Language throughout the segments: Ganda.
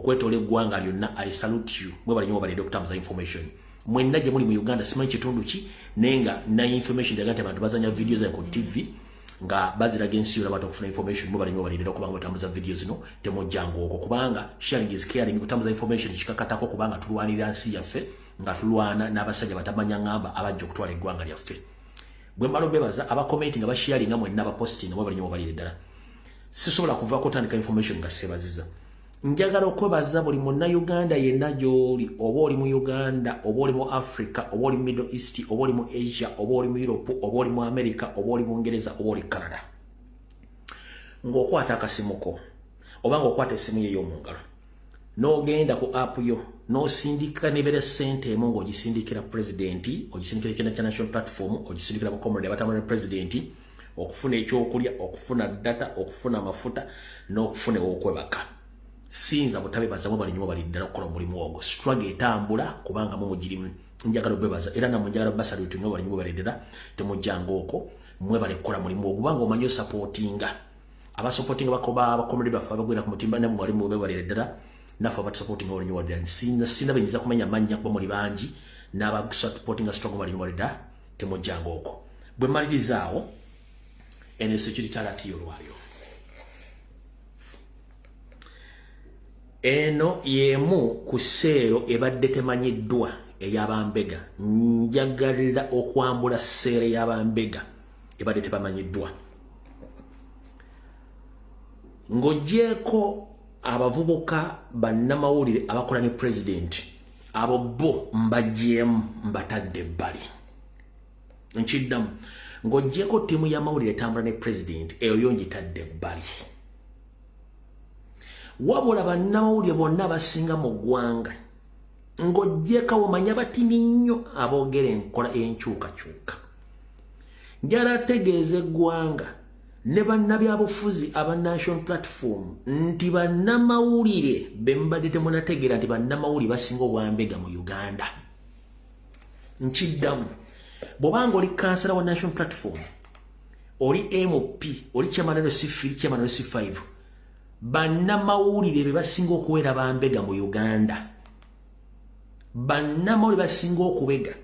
Okwetoola eggwanga lyonna, I salute you. Mwebale nnyo, mwebale okutambuza information mwenna gye muli mu Uganda. Simanyi kitundu ki, naye nga na information eraga nti abantu bazanya video zange ku TV nga baziraga ensi yonna, abantu okufuna information. Mwebale nnyo, mwebale okubanga batambuza video zino. Temujjanga okwo, kubanga sharing is caring. Kutambuza information kikakatako, kubanga tulwanirira nsi yaffe nga tulwana n'abasajja batamanya ngamba abajja okutwala eggwanga lyaffe. Bwe mmala obebaza abakomenti nga basharinga mwenna, abapostinga, mwebale nnyo, mwebalire ddala. Sisobola kuvaako otandika information nga seebaziza. Njagala okwebaza buli munnayuganda yenna gy'oli, oba oli mu Uganda, oba oli mu Africa, oba oli mu Middle East, oba oli mu Asia, oba oli mu Europe, oba oli mu America, oba oli Bungereza, oba oli Canada, ng'okwata akasimuko oba ng'okwata essimu ye ey'omu ngalo n'ogenda ku app yo n'osindika nebera sente emu, ng'ogisindikira pulezidenti, ogisindikira ekibiina kya National Platform, ogisindikira bakomrade abatambula ne pulezidenti, okufuna ekyokulya, okufuna data, okufuna amafuta n'okufuna ew'okwebaka. Siyinza butabebaza. Mwebale nnyo, bali ddala okukola omulimu ogwo. Struggle etambula kubanga mumugirimu. Njagala obebaza era namwe njagala basaluti. Mwebale nnyo, mwebale ddala, temujjanga okwo. Mwebale kukola mulimu ogwo, kubanga omanyi osupportinga, abasupportinga bakoba abakomedi baffe abagwera ku mutimba. Namwe mwali mubebalire ddala naffe abatusupportinga olunyo wadde sina benyinza kumanya mannya kuba muli bangi, n'abasupportinga struggle bali mwali ddala, temujjanga okwo. Bwe mmalirizaawo eno security alert y'olwaliro, eno y'emu ku cell ebadde temanyiddwa ey'abambega. Njagalira okwambula cell y'abambega ebadde tebamanyiddwa. Ng'ogyeko abavubuka bannamawulire abakola ne pulezidenti, abo bo mbagyemu, mbatadde ebbali. Nkiddamu, ng'ogyeko ttiimu y'amawulire etambula ne pulezidenti, eyo yo ngitadde ebbali. Wabula bannamawulire bonna abasinga mu ggwanga, ng'ogyeko omanya batini nnyo aboogera enkola enkyukakyuka, njala tegeeza eggwanga ne bannabyabufuzi aba National Platform nti bannamawulire be mubadde temunategeera nti bannamawulire basinga obwambega mu Uganda. Nkiddamu, bw'obanga oli kansala wa National Platform, oli MP, oli chairman LC3, chairman LC5, bannamawulire be basinga okuweera bambega mu Uganda. Bannamawulire basinga okubega,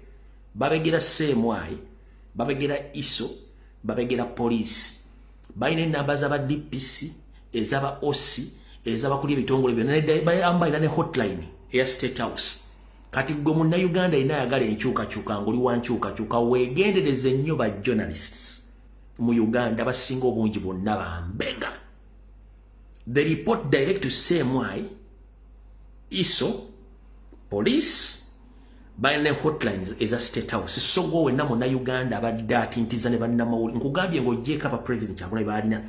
babegera CMI, babegera ISO, babegera poliisi, balina enamba z'aba DPC, ez'aba OC, ez'abakuli ebitongole byonna, balina ne hotline eya State House. Kati gwe munnayuganda yenna ayagala enkyukakyuka, ng'oli wa nkyukakyuka, weegendereze nnyo ba journalists mu Uganda. Basinga obungi bonna bambega. The report direct to CMI, ISO, police, balina hotlines eza State House. So gwe wenna munnayuganda abadde atintiza ne bannamawulire, nkugambye ng'ogyeko aba President Kyagulanyi baalina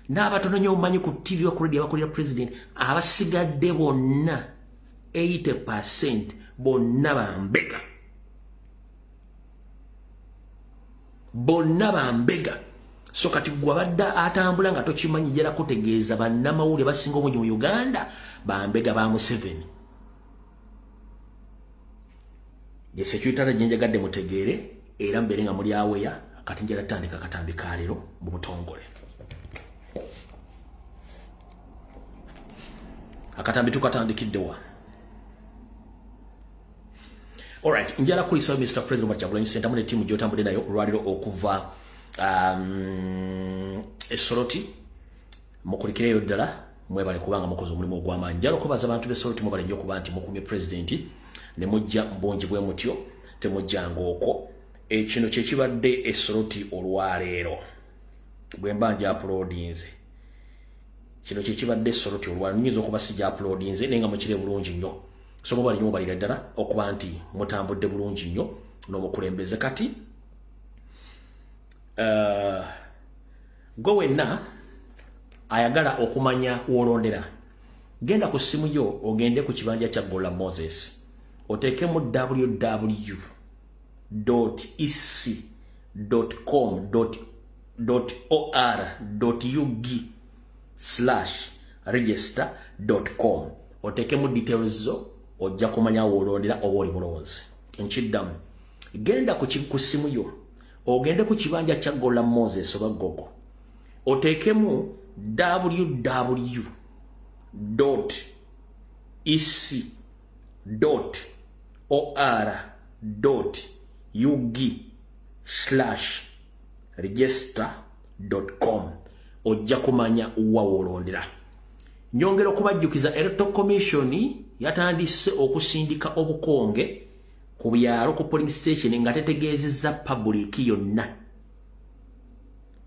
n'abatono nnyo omumanyi ku TV, ku radio, abakolera president, abasigadde bonna 80% bonna bambega, bonna bambega. So kati gwe abadde atambula nga tokimanyi, jala kutegeeza bannamawulire basinga obungi mu Uganda bambega ba Museveni. Ye security alert gyenjagadde mutegeere era mbeere nga muli aweya. Kati njala tandika katambi ka leero mu butongole. Akatambi tukatandikidde wa? Alright, njala kulisa Mr. President Robert Kyagulanyi Ssentamu ne ttiimu gy'otambudde nayo olwaliro okuva Esoroti. Mukulikireyo ddala, mwebale kubanga mukoze omulimu ogw'amaanyi. Njala okubaza abantu b'Esoroti, mwebale nnyo okuba nti mukumye pulezidenti ne mujja mu bungi bwe mutyo, temujjanga okwo. Ekino kye kibadde Esoroti olwaleero. Bwe mba nja uploadinze, kino kye kibadde Esoroti olwaleero. Nyinza okuba sijja uploadinze, naye nga mukire bulungi nnyo. So mubale nnyo, mubalira ddala okuba nti mutambudde bulungi nnyo n'omukulembeze. Kati gwe wenna ayagala okumanya wolondera, genda ku ssimu yo, ogende ku kibanja kya Gola Moses, oteekemu www.ec.com.or.ug/register.com, oteekemu details zo, ojja kumanya woolondera oba oli mulonzi. Nkiddamu, genda ku ssimu yo, ogende ku kibanja kya Gola Moses oba Gogo, oteekemu www. ec or ug/register.com. Ojja kumanya wa wolondera. Nyongera okubajjukiza, Electoral Commission yatandise okusindika obukonge ku byalo, ku polling station, nga tetegeezezza public yonna.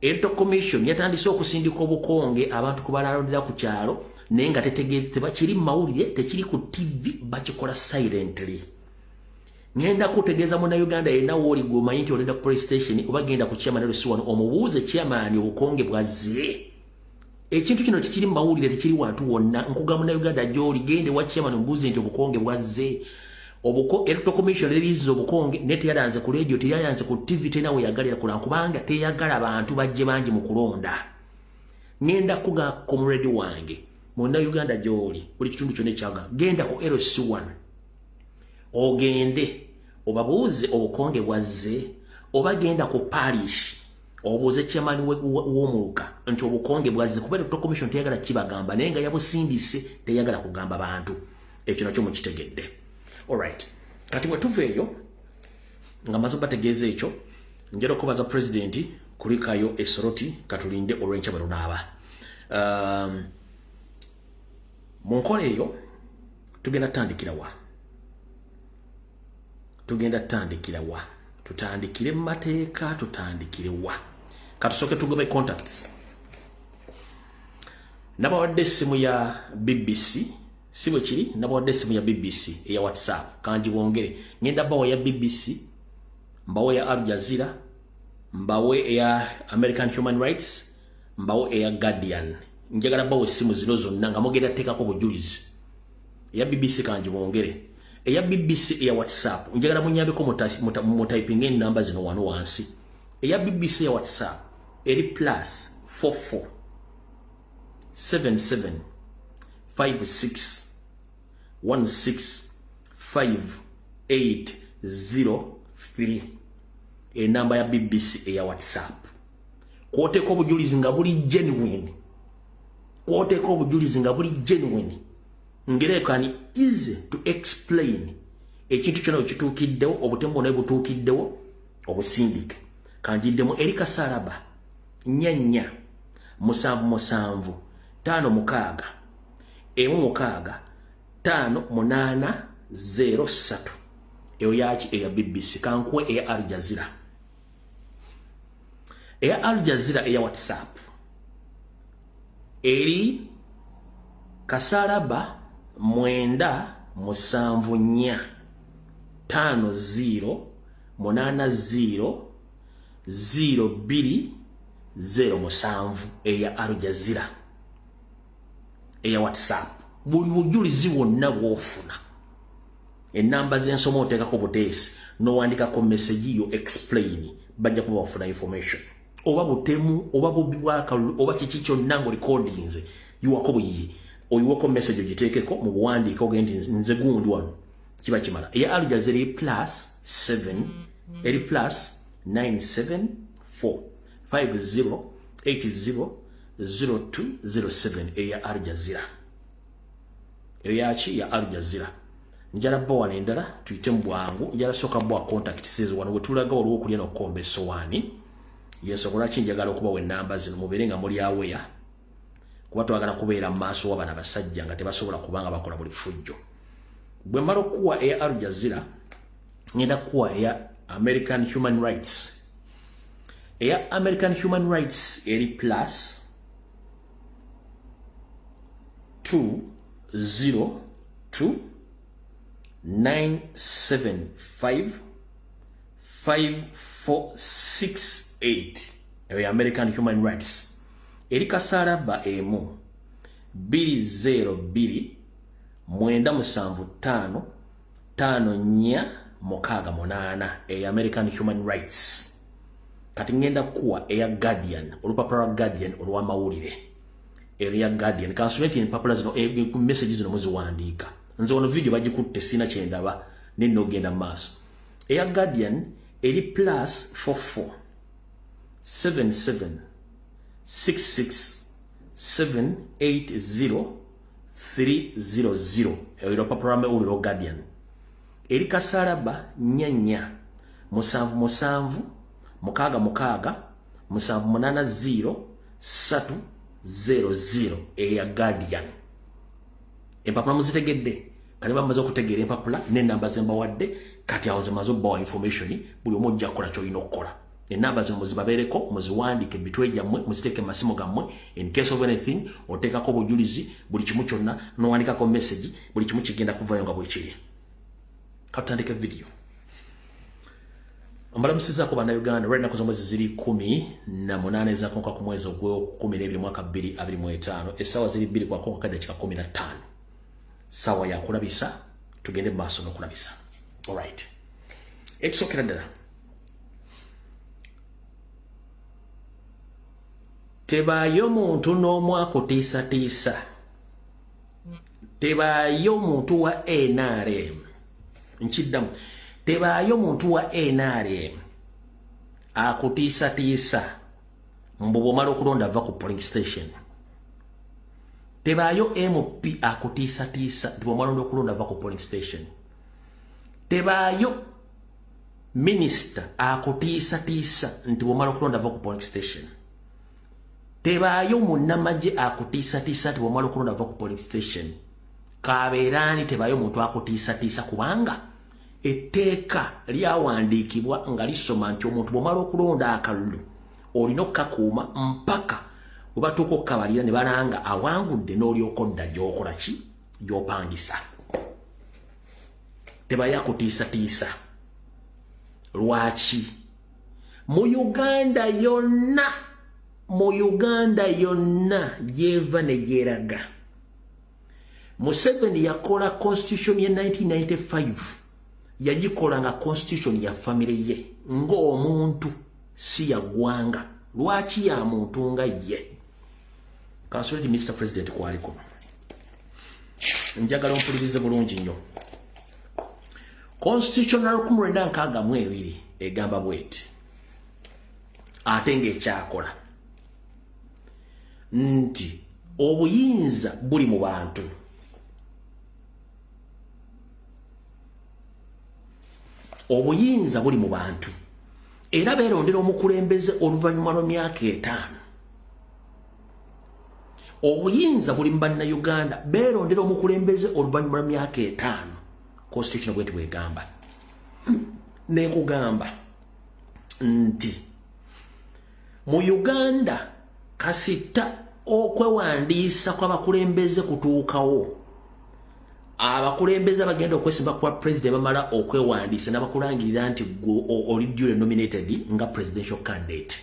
Electoral Commission yatandise okusindika obukonge abantu ku balalondera ku kyalo, naye nga tetegeeze, tebakiri mu mawulire, tekiri ku TV, bakikola silently. Ngenda kutegeeza Munnayuganda yenna wooli gweomanyi nti olenda ku police station, oba genda ku chairman LC wano, omubuuze, "Chairman, obukonge bwazze?" Ekintu kino tekiri mu mawulire, tekiri wantu wonna. Nkugamba, Munnayuganda gy'oli, gende wa chairman omubuuze nti obukonge bwazze. Obuko Electoral Commission eririza obukonge, naye teyalanze ku radio, teyalanze ku TV, terina we yagalira kula, kubanga teyagala bantu bajje bangi mu kulonda. Ngenda kuga comrade wange Munnayuganda gy'oli, buli kitundu kyonna ekyaga, genda ku LC1, ogende obabuuze obukonge bwazze, oba genda ku parish obuuze chairman w'omuluka nti obukonge bwazze, kuba Electoral Commission teyagala kibagamba, naye nga yabusindise, teyagala kugamba bantu. Ekyo nakyo mukitegedde. Alright, kati bwe tuva eyo nga maze bategeeza ekyo, njala okubaza President kulikayo esoroti. Katulinde olwenkya bwe lunaaba. Mu nkola eyo tugenda tutandikira wa? Tugenda tutandikira wa? Tutandikire mu mateeka? Tutandikire wa? Katusooke tugobe contacts. Nabawadde essimu ya BBC, si bwe kiri? Nabawadde essimu ya BBC eya WhatsApp, kanji bwongere. Ngenda bawa ya BBC, mbawe ya Al Jazeera, mbawe eya American Human Rights, mbawe eya Guardian. Njagala bawe essimu zino zonna nga mugenda teekako bujulizi. Eya BBC kanji bwongere, eya BBC eya WhatsApp, njagala munyambeko mutayipinga enamba zino wano wansi. Eya BBC eya WhatsApp eri +44 77 56 16 5 8 0 3, enamba ya BBC eya WhatsApp, kwoteeka obujulizi nga buli genuine, kwoteeka obujulizi nga buli genuine, ngerekani easy to explain ekintu kyona wekituukiddewo, obutemu bwona butuukiddewo, obusindike. Kanjiddemu, eri kasalaba 44 77 56 16 5 8 0 3. Eyo yaki? Eya BBC. Kankuwe eya Al Jazeera. Eya Al Jazeera eya WhatsApp eri kasalaba 9 7 4 5 0 8 0 0 2 0 7, eya Al Jazeera eya WhatsApp. Buli bujulizi bwonna bwofuna, enamba z'ensoma oteekako buteesi n'owandikako message yo, explain, bajja kuba bafuna information, oba butemu, oba bubbi bwakalulu, oba kiki kyonna ng'orecordinze, yiwako buyiye, oyiwako message, ogiteekeko mu buwandiike, ogende nti nze gundi wano, kiba kimala. Eya Al Jazeera eri +7, eri +974 50 80 0207, eya Al Jazeera. Eyo yaki? Ya Al Jazeera. Njala bba wano endala, tuyite mu bwangu. Njala sooka bwa contact sezo wano wetulaga olwokulya n'okukomba essowaani. Yensonga lwaki njagala okubawa enamba zino, mubeere nga muli aweya, kuba twagala kubeera mu maaso wabana abasajja nga tebasobola kubanga bakola buli fujjo. Bwe mmala okukuwa eya Al Jazeera, ngenda kukuwa eya American Human Rights. Eya American Human Rights eri +202 975 5468. Eyo ya American Human Rights eri kasalaba 1 202 975 54 68, eya American Human Rights. Kati ngenda kuwa eya Guardian, olupapula lwa Guardian olw'amawulire. Eyo ya Guardian. Kansule nti empapula zino, message zino muziwandiika. Nze wano video bagikutte, sina kyendaba, nenna ogenda mu maaso. Eya Guardian eri +44 77 66 780 300, eyo lupapula lw'amawulire olwa Guardian. Eri kasalaba 44 77 66 780 300, eya Guardian. Empapula muzitegedde? Kale bamaze okutegeera empapula n'enamba zembawadde, kati awo zemaze obbawa information. Buli omu ojja kukola kyolina okukola. Enamba zino muzibabeereko, muziwandiike emitwe gyammwe, muziteeke mu masimu gammwe. In case of anything, oteekako obujulizi, buli kimu kyonna, nowandikako message, buli kimu kigenda kuvayo nga bwekiri. Katutandike video. Mbalamusizaako Bannayuganda. Lwa ennaku z'omwezi ziri 18 ezakonka ku mwezi ogw'okuumi mwaka 2025, essaawa ziri 2 kwakonka kadde 15. Saawa yakulabisa, tugende mu maaso n'okulabisa. Alright, ekisookera ddala, tebaayo muntu n'omu akutiisatiisa, tebaayo muntu wa NRM. Nkiddamu, tebaayo muntu wa NRM akutiisatiisa mbu bw'omala okulonda ava ku polling station. Tebaayo MP akutiisatiisa nti bw'omala okulonda ava ku polling station. Tebaayo minisita akutiisatiisa nti bw'omala okulonda ava ku polling station. Tebaayo munnamagye akutiisatiisa nti bw'omala okulonda ava ku polling station. Kabeeraani, tebaayo muntu akutiisatiisa, kubanga etteeka lyawandiikibwa nga lisoma nti omuntu bw'omala okulonda akalulu olina okukakuuma mpaka we batuuka okukabalira ne balanga awangudde, n'olyoka odda gy'okola ki, gy'opangisa. Tebayo akutiisatiisa. Lwaki mu Uganda yonna, mu Uganda yonna gyeva ne gyeraga, Museveni yakola constitution ye 1995, yagikola nga constitution ya family ye ng'omuntu, si ya ggwanga. Lwaki ya muntu nga ye? Kansoleti Mr President kwali kuno, njagala ompulirize bulungi nnyo. Constitution ya 1962 egamba bweti, ate ng'ekyakola nti obuyinza buli mu bantu. Obuyinza buli mu bantu, era beerondera omukulembeze oluvannyuma lw'emyaka 5. Obuyinza buli mu Bannayuganda, beerondera omukulembeze oluvannyuma lw'emyaka 5. Constitution bweti bwegamba. Nekugamba nti mu Uganda kasita okwewandiisa kw'abakulembeze kutuukawo, abakulembeze abagenda okwesimba kwa president bamala okwewandiisa n'abakulangirira nti oli duly nominated nga presidential candidate,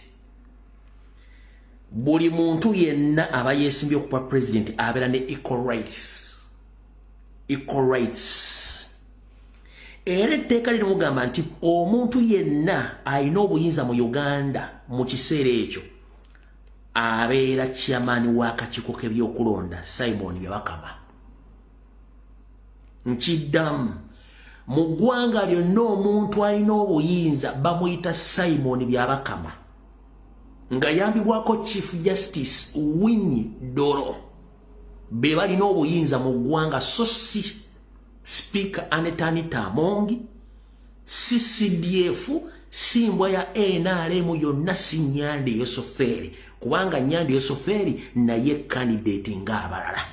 buli muntu yenna aba yeesimbye okuba president abeera ne equal rights, equal rights. Era etteeka lino mugamba nti omuntu yenna alina obuyinza mu Uganda mu kiseera ekyo abeera chairman w'akakiiko k'ebyokulonda, Simon Byabakama. Nkiddamu, mu ggwanga lyonna omuntu alina obuyinza bamuyita Simon Byabakama, nga yambibwako Chief Justice Owiny Dollo. Be balina obuyinza mu ggwanga, so si Speaker Anita Anita Among, si CDF, si mbwa ya NRM yonna, si Nyandi Yosoferi, kubanga Nyandi Yosoferi naye candidate ng'abalala.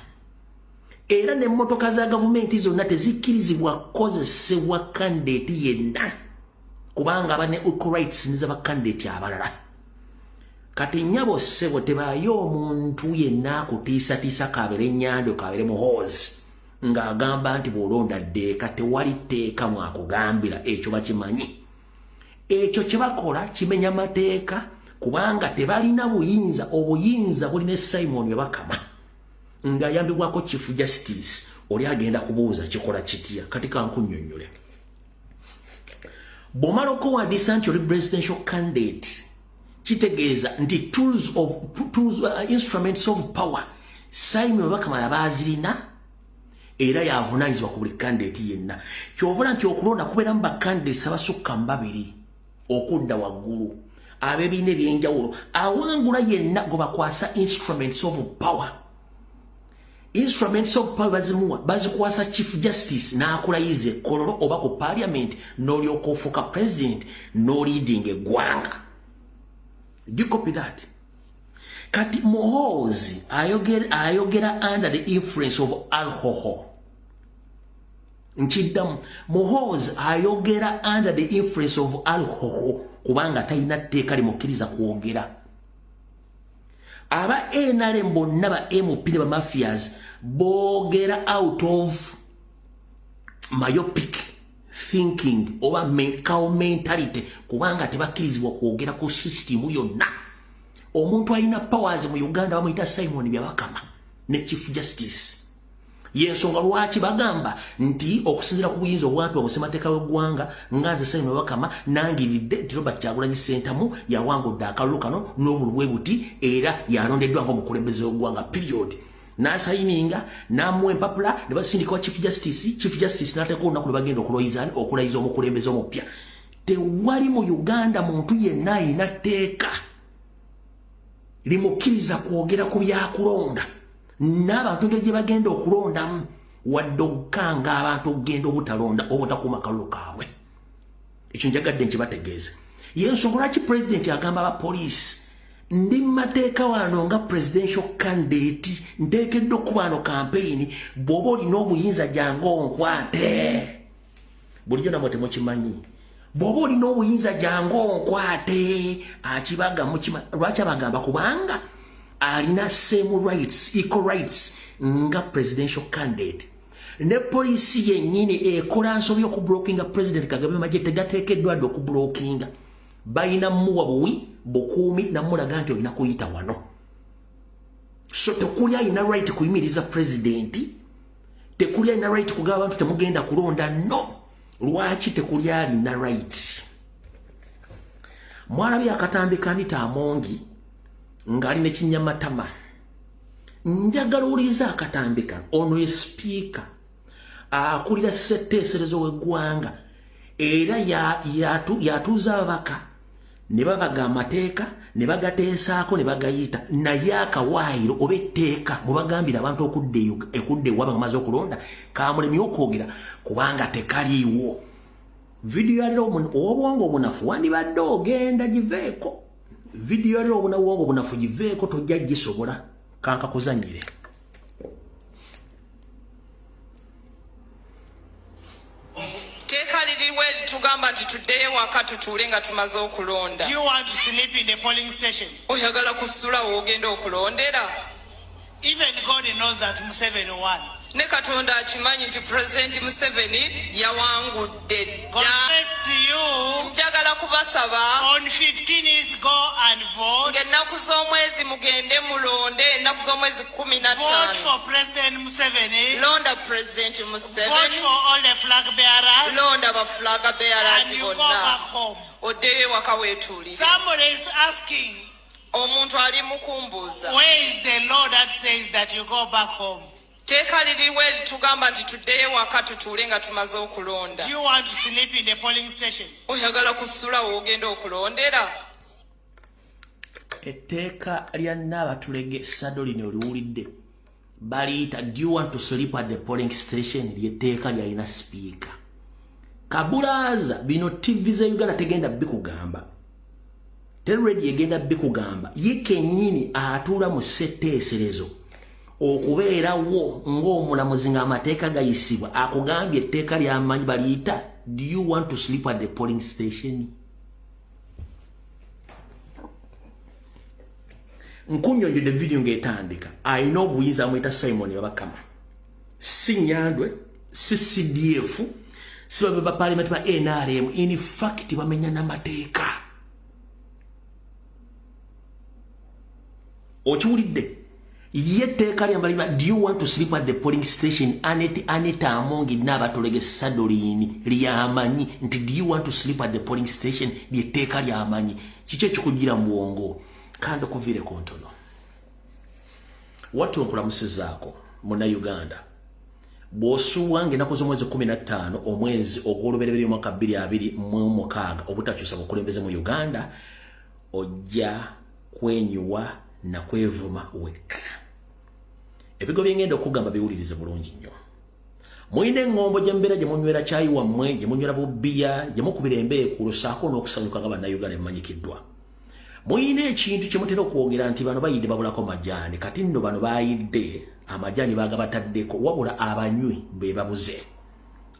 Era n'emmotoka za gavumenti zonna tezikkirizibwa kukozesebwa candidate yenna, kubanga aba ne equal rights n'ezaba candidate abalala. Kati nnyabo, ssebo, tebaayo omuntu yenna akutiisatiisa, kabeere Nyando, kabeere Muhoozi, ng'agamba nti bw'olonda ddeeka. Tewali tteeka mwakugambira ekyo. Bakimanyi ekyo kye bakola kimenya mateeka, kubanga tebalina buyinza. Obuyinza bulina Simon Byabakama ng'ayambibwako Chief Justice. Oli agenda kubuuza, kikola kitya? Kati kankunnyonnyole. Bw'omala okuwandiisa nti oli presidential candidate, kitegeeza nti tools, instruments of power, Simon Byabakama yabaazirina era yavunaanyizibwa ku buli candidate yenna. Kyovula nti okulonda kubeeramu bacandidates abasukka mu babiri okudda waggulu, ab'ebiina ebyenjawulo. Awangula yenna gwe bakwasa instruments of power. Instruments of power bazimuwa, bazikwasa Chief Justice n'akulayiza ekkololo oba ku parliament, n'olyoka ofuuka president n'oleading eggwanga. Do you copy that? Kati Muhoozi ayogera, ayogera under the influence of alcohol. Nkiddamu, Muhoozi ayogera under the influence of alcohol, kubanga talina tteeka limukkiriza kwogera. Aba NRM bonna, ba MP ne ba mafias, boogera out of myopic thinking oba cow mentality, kubanga tebakkirizibwa kwogera ku system yonna. Omuntu alina powers mu Uganda bamuyita Simon Byabakama ne Chief Justice. Yensonga lwaki bagamba nti okusinziira ku buyinza obwampi omusemateeka w'eggwanga, nga nze Simon Byabakama nangiridde nti Robert Kyagulanyi Ssentamu yawangudde akalulu kano n'obulu bwe buti, era yalondeddwa ng'omukulembeze w'eggwanga, period. N'asayininga, n'amuwa empapula ne basindika wa Chief Justice. Chief Justice n'ateeka olunaku lwe bagenda okulayiza omukulembeze omupya. Tewali mu Uganda muntu yenna alina tteeka limukkiriza kwogera ku byakulonda n'abantu engeri gye bagenda okulondamu, wadde okukanga abantu okugenda obutalonda oba otakuuma kalulu kaabwe. Ekyo njagadde nkibategeeze. Yensonga lwaki pulezidenti agamba abapoliisi, ndi mumateeka wano nga presidential candidate, nteekeddwa okuba wano campaign, bw'oba olina obuyinza jangu onkwate. Bulijjo namwe temukimanyi, bw'oba olina obuyinza jangu onkwate. Akibaga mukima lwaki abagamba? Kubanga alina same rights, equal rights nga presidential candidate. Ne poliisi yennyini ekola nsobi okublockinga President Kagame. Magye tegateekeddwa dde okublockinga, balina muwa buwi bukuumi namulaga nti olina kuyita wano. So tekuli alina right kuyimiriza president, tekuli alina right kugaba abantu temugenda kulonda. No, lwaki tekuli alina right? Mwalabye akatambi ka Anita Among ng'ali ne kinyamatama. Njagala owuliriza akatambi kano. Ono ye sipiika akulira ssetteeserezo w'eggwanga, era yatuuza ababaka ne babaga amateeka ne bagateesaako ne bagayita, naye akawaayiro oba etteeka mwe bagambira abantu okudda ekudda ewaabwe nga bamaze okulonda kamulemye okwogera kubanga tekaliiwo. Vidiyo yaliro obwongo obunafu wandibadde ogenda giveeko. Vidiyo yaliro obwongo obunafu giveeko, tojja gisobola. Kankakuzanyire. Teeka liriwo eritugamba nti tuddeyo waka tutuule nga tumaze okulonda. Do you want to sleep in the polling station? Oyagala kusula w'ogenda okulondera? Even God knows that Museveni won. Ne Katonda akimanyi nti Pulezidenti Museveni yawangudde dda. Confess to you. Njagala kubasaba. On 15th, go and vote. Ng'ennaku z'omwezi mugende mulonde, ennaku z'omwezi 15. Vote for President Museveni. Londa Pulezidenti Vote Museveni. for all the flag bearers. Londa ba flag bearers And you go bonna. back home. Oddeyo ewaka weetuulire. Somebody is asking, Omuntu ali mu kumbuuza, where is the law that says that you go back home? Teeka liriwo eritugamba nti tuddeyo ewaka tutuule nga tumaze okulonda. Do you want to sleep in the polling station? Oyagala kusula w'ogenda okulondera? Etteeka lya Nnaabatulege Sadolini oliwulidde, baliyita "Do you want to sleep at the polling station?" Lyetteeka lyalina sipiika kabulaaza. Bino TV za Uganda tegenda bikugamba, teri egenda bikugamba. Ye kennyini atuula mu ssetteeserezo okubeerawo ng'omulamuzi ng'amateeka gayisibwa akugambye etteeka lyamanyi baliyita "Do you want to sleep at the polling station?" Nkunyonjodde vidiyo ng'etandika, alina obuyinza amuyita Simon Babakama, si Nyandwe, si CDF, si babe ba parliament ba NRM. In fact bamenya n'amateeka. Okiwulidde, ye etteeka lyambaliba "Do you want to sleep at the polling station?" Anita Among Naabatulege Sadolini lyamanyi nti "Do you want to sleep at the polling station?" Lyetteeka lyamanyi. Kiki ekikugira mu bwongo? Kandi okuviire ku ntono watti onkulamusizaako Munnayuganda, bw'osuubwa ng'ennaku z'omwezi 15 omwezi ogw'olubereberye omwaka 2026 obutakyusa bukulembeze mu Uganda, ojja kwenyuwa na kwevuma wekka. Ebigo byengenda okugamba biwulirize bulungi nnyo. Mulina eŋŋombo gye mubeera, gye munywera kyayi wammwe, gye munywera bubbiya, gye mukubira embeekuulo ssaako n'okusanyuka nga Bannayuganda ebimanyikiddwa. Mulina ekintu kye mutera okwogera nti bano bayidde babulako majaani. Kati nno bano bayidde amajaani bagabataddeko, wabula abanywi be babuze.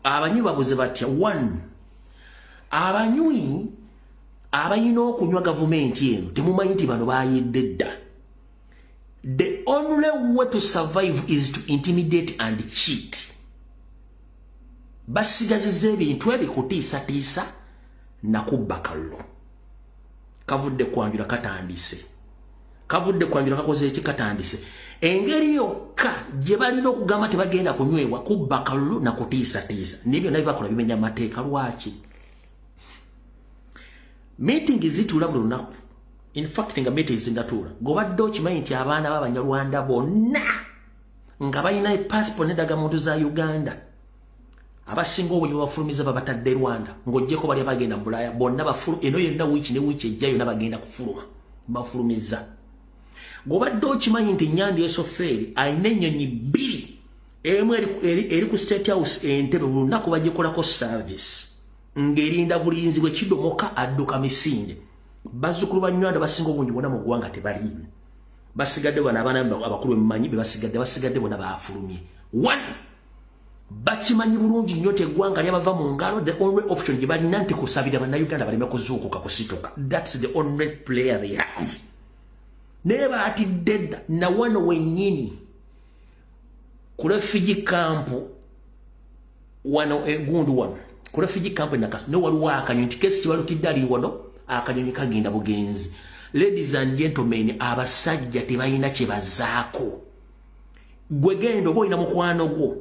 Abanywi babuze batya? One, abanywi abalina okunywa gavumenti eno temumanyi nti bano bayidde dda. The only way to survive is to intimidate and cheat. Basigaziza ebintu ebikutiisatiisa nakubba kalulu. Kavudde kwanjula katandise, kavudde kwanjula kakoze eki katandise. Engeri yokka gye balina okugamba tebagenda kunywebwa kubba kalulu nakutiisatiisa, naye byonna byebakola bimenya amateeka. Lwaki meeting zituula buli lunaku? In fact, nga meeting zinatuula, gobadde okimanyi nti abaana b'Abanyarwanda bonna nga balina passport n'endagamuntu za Uganda, abasinga obungi babafulumiza, babatadde Rwanda, ng'oggyeko bali abagenda mu Bulaaya. Bonna bafulu eno yonna, wiiki ne wiiki ejja yonna bagenda kufuluma, bafulumiza. Gobadde okimanyi nti Nyandi Esofeeri alina ennyonyi bbiri, emu eri ku State House Entebe, buli lunaku bagikolako service ng'erinda bulinzi, bwe kidomoka adduka misinde. Bazzukulu ba Nywanda basinga obungi bonna mu ggwanga tebaliimu, basigadde bano abaana abakulu bemumanyi be basigadde, basigadde bonna bafulumye. One, bakimanyi bulungi nnyo nti eggwanga lyabava mu ngalo. The only option gye balina nti kusabira Bannayuganda baleme kuzuukuka kusituka. That's the only player they have. Naye baatidde dda. Nawano wennyini ku refugee camp wano, egundu wano ku refugee camp enakaso ne waliwo akanyonyi nti kesi kibalukidde ali wano, akanyonyi kagenda bugenzi. Ladies and gentlemen, abasajja tebalina kye bazaako. Gwe genda, oba olina mukwano gwo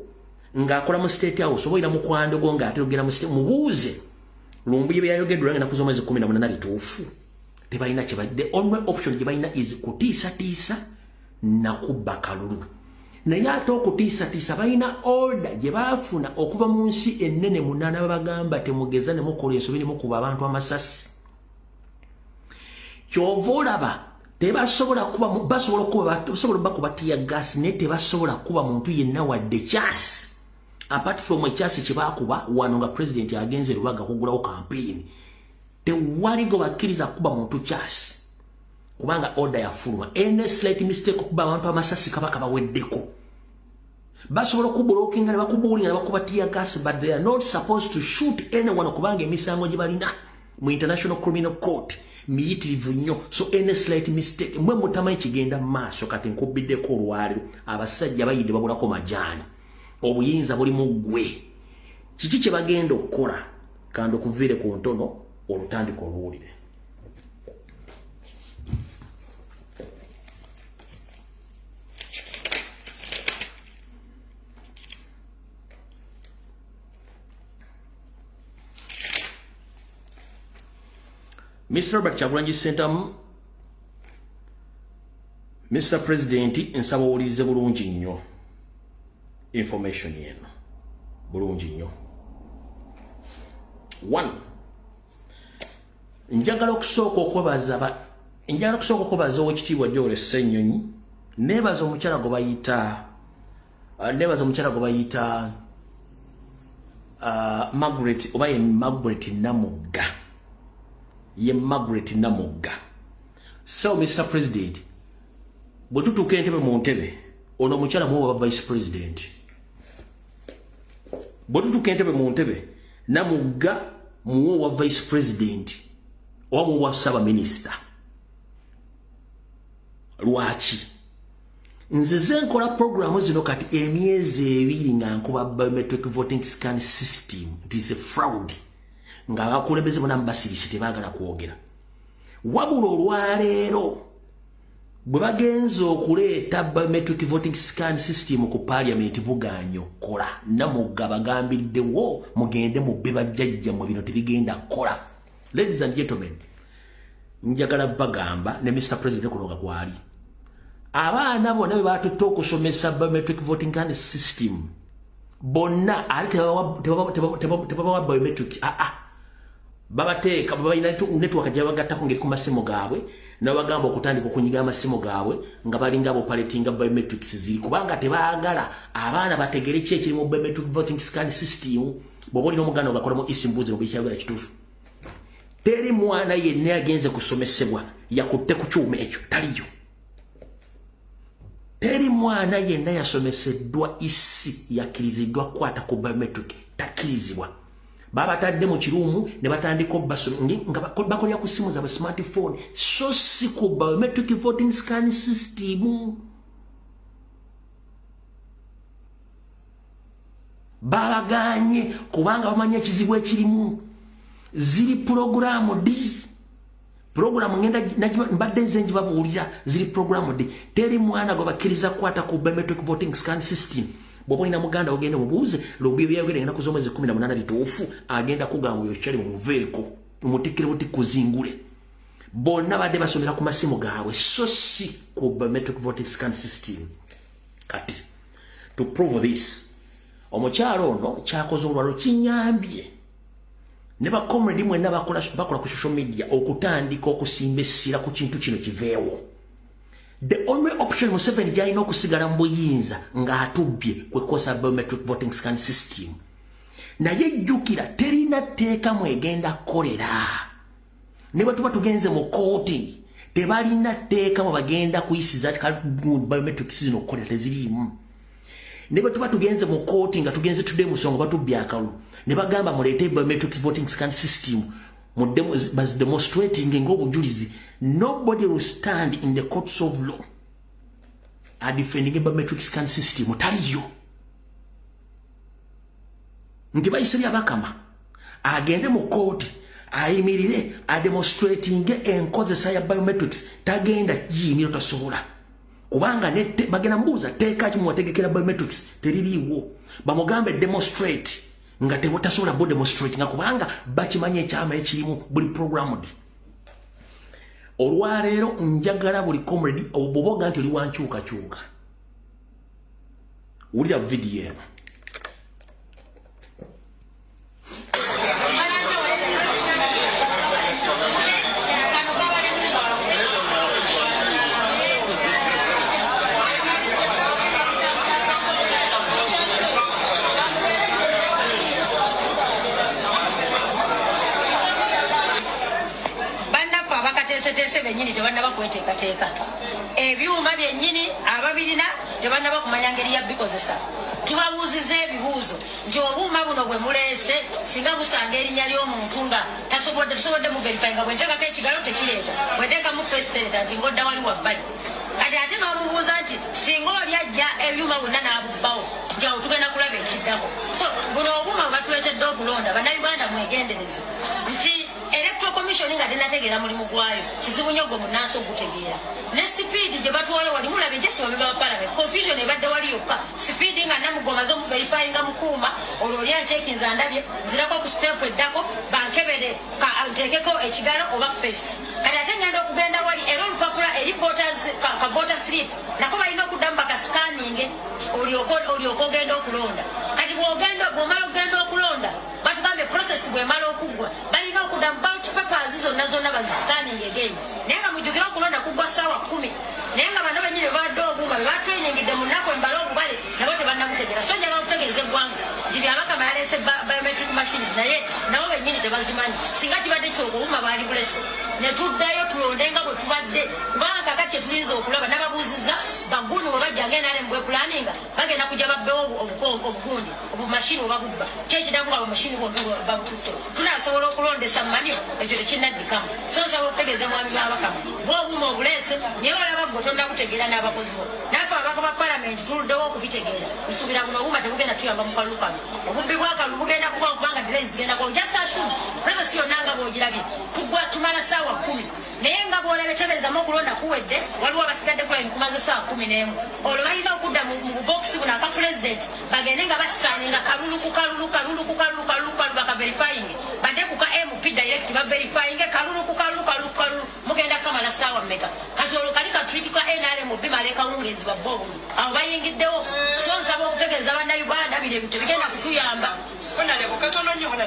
ng'akola mu State House, oba olina mukwano gwo ng'ateyogera mu state, mubuuze Lumbuye bye yayogeddwa nga ennaku z'omwezi 18 bituufu. Tebalina kye. The only option gye balina is kutiisatiisa nakubba kalulu. Naye ate okutiisatiisa, balina order gye baafuna okuva mu nsi ennene munaana, babagamba temugeza ne mukola ensobi ne mukuba abantu amasasi. Kyova olaba tebasobola kuba, basobola kuba, basobola bakuba tear gas, naye tebasobola kuba muntu yenna wadde kyasi, apart from ekyasi kye baakuba wano nga president agenze Lubaga kugulawo campaign. Tewali gwe bakkiriza kuba muntu kyasi kubanga order yafuluma. Any slight mistake okuba abantu amasasi kabaka baweddeko. Basobola okublockinga ne bakubuulinga ne bakuba tear gas, but they are not supposed to shoot anyone kubanga emisango gye balina mu International Criminal Court miyitirivu nnyo. So any slight mistake, mwe mutamanyi kigenda mu maaso. Kati nkubiddeko olwaliro, abasajja bayidde babulako majaani, obuyinza buli mu ggwe. Kiki kye bagenda okukola? Kandi okuviire ku ntono olutandika oluwulire. Mr. Robert Kyagulanyi Ssentamu, Mr. President, nsaba owulirize bulungi nnyo information eno bulungi nnyo. One, njagala okusooka okwebaza Owekitiibwa Joel Ssennyonyi. Neebaza omukyala gwe bayita Margaret, oba ye Margaret Namugga, ye Margaret Namugga. So Mr. President, bwe tutuuka Entebe, mu ntebe ono omukyala muwa vice president. Bwe tutuuka Entebe, mu ntebe, Namugga muwa wa vice president oba muwa ssaabaminisita. Lwaki nzize nkola programu zino kati emyezi 2 nga nkuba biometric voting scan system nti is a fraud, ng'abakulembeze bonna mubasirise, tebaagala kwogera? Wabula olwaleero bwe bagenza okuleeta biometric voting scan system ku parliament, buganye okukola. Namugga bagambiddewo mugende mubbe bajjajjammwe, bino tebigenda kukola. Ladies and gentlemen, njagala bagamba ne Mr. President kuloga kwali abaana bonna be batutte okusomesa biometric voting card system bonna, ate tebabawa biometric. Aa, babateeka, babalina network gyebagattako ngeri ku masimu gaabwe. Nabagamba okutandika okunyiga amasimu gaabwe nga balinga aboperatinga biometrics ziri, kubanga tebaagala abaana bategere ki ekiri mu biometric voting scan system. Bw'oba olina omuganda ogakolamu isimbuzi mu bikyayogera kituufu. Teri mwana yenna yagenze kusomesebwa yakutte ku kyuma ekyo, taliyo. Teri mwana yenna yasomeseddwa isi yakkiriziddwa kukwata ku biometric, takkirizibwa. Babatadde mu kiruumu ne batandika nga bakolera ku ssimu zaabwe smartphone, so si ku biometric voting scan system. Babaganye kubanga bamanyi ekizibu ekirimu. Ziri programu D. Programu ngenda mbadde nze ngibabuulira, ziri programu D. Teri mwana gwe bakkiriza kukwata ku biometric voting scan system. Bw'oba olina muganda ogende mubuuze lubye byayogera ennaku z'omwezi 18 bituufu, agenda kugamba oyo kyali mumuveeko, mutikkire butikuzingule. Bonna badde basomera ku masimu gaabwe, so si ku biometric voting scan system. Kati to prove this, omukyalo ono kyakoze olwalo kinyambye ne ba comrade mwenna bakola ku social media okutandika okusimba essira ku kintu kino kiveewo. The only option Museveni gy'alina okusigala mu buyinza ng'atubbye kwe kukozesa biometric voting scan system. Naye jjukira terina tteeka mwegenda kukolera. Ne bwe tuba tugenze mu kkooti tebalina tteeka mwe bagenda kuyisiza biometrics zino okukolera, teziriimu. Ne bwe tuba tugenze mu kkooti nga tugenze tudde musongo batubbye akalulu ne bagamba muleete biometric voting scan system demonstrating ng'obujulizi, nobody will stand in the courts of law a defending a biometric scan system. Taliyo nti bayise Byabakama agende mu kooti ayimirire ademonstratinge enkozesa ya biometrics, tagenda kiyimira, tasobola, kubanga bagenda mubuuza teeka ki muwategekera biometrics, teririiwo. Bamugambe demonstrate nga tewatasobola bo demonstrate nga kubanga bakimanyi ekyama ekirimu buli programmed. Olwaleero njagala buli comrade obuboga nti oli wankyukakyuka, wulira vidiyo eno. Bannaffe abakateeseteese bennyini tebannaba kweteekateeka, ebyuma byennyini ababirina tebannaba kumanya ngeri ya bikozesa. Tubabuuziza ebibuuzo nti obuuma buno bwe muleese singa busanga erinnya ly'omuntu nga tasobodde, tusobodde mu verify, nga bwe nteekako ekigalo tekireeta, bwe nteekamu face tereeta, nti ng'odda wali wabbali. Kati ate n'omubuuza nti singa oli ajja ebyuma bwonna n'abubbawo, nti awo tugenda kulaba ekiddako. So buno obuuma bwe batuleetedde okulonda, Bannayuganda mwegendereze nti Electoral Commission nga tenategeera mulimu gwayo, kizibu nnyo gwe munnansi ogutegeera. Ne sipiidi gye batwala wali mulaba ejesi bamemba ba parliament, confusion ebadde wali yokka. Sipiidi nga Namugo omaze omuverifyinga mukuuma, olwo oli ancekinza ndabye nzirako ku step eddako bankebere nteekeko ekigalo oba face. Kati ate ngenda okugenda wali era olupapula eri voters ka voter slip nako balina okuddamu bakasikaninge olyoke ogenda okulonda. Kati bw'omala okugenda okulonda, batugambye process bw'emala okuggwa balina okuddamu ballot papers zonna zonna bazisikaninge again. Naye nga mujjukire okulonda kuggwa ssaawa 10, naye nga bano bennyini bebadde obuuma be batrainingidde mu nnaku embale obubale nabo tebannabutegeera. So njagala okutegeeza eggwanga nti Byabakama yaleese biometric machines, naye nabo bennyini tebazimanyi. Singa kibadde kisooka obuuma baali bulese ne tuddayo tulonde nga bwe tubadde, kubanga kakati kye tuyinza okulaba nababuuziza bagundi bwe bajja nga NRM bwe pulaninga bagenda kujja babbewo obugundi obumashini oba bubba kyekiddako nga bumashini bwombi babututte tunasobola okulondesa mumanyo ekyo tekinnaddikamu. So nsaba okutegeeza mwami Byabakama bw'obuuma obuleese, naye olaba gwe tonnabutegeera n'abakozi bo. Naffe ababaka ba palamenti tuluddewo okubitegeera. Nsuubira buno obuuma tebugenda tuyamba mu kalulu kano, obubbi bw'akalulu bugenda kubawo kubanga delays zigenda kubawo. Just assume process yonna nga bw'ogirabye tugwa tumala ssaawa 10, naye nga bw'olabye tebeezamu okulonda kuwedde, waliwo abasigadde ku kumaze ssaawa 11, olwo balina okudda mu bubokisi buno aka pulezidenti bagende nga basikaninga kalulu ku kalulu, kalulu ku kalulu, kalulu ku kalulu, bakaverifying, badde ku ka MP direct baverifyinge kalulu ku kalulu, kalulu ku kalulu. Mugenda kukamala ssaawa mmeka? Kati olwo kali katriki ka NRM bimala ekawungeezi babba obululu awo bayingiddewo. So nsaba okutegeeza Bannayuganda bino ebintu tebigenda kutuyamba.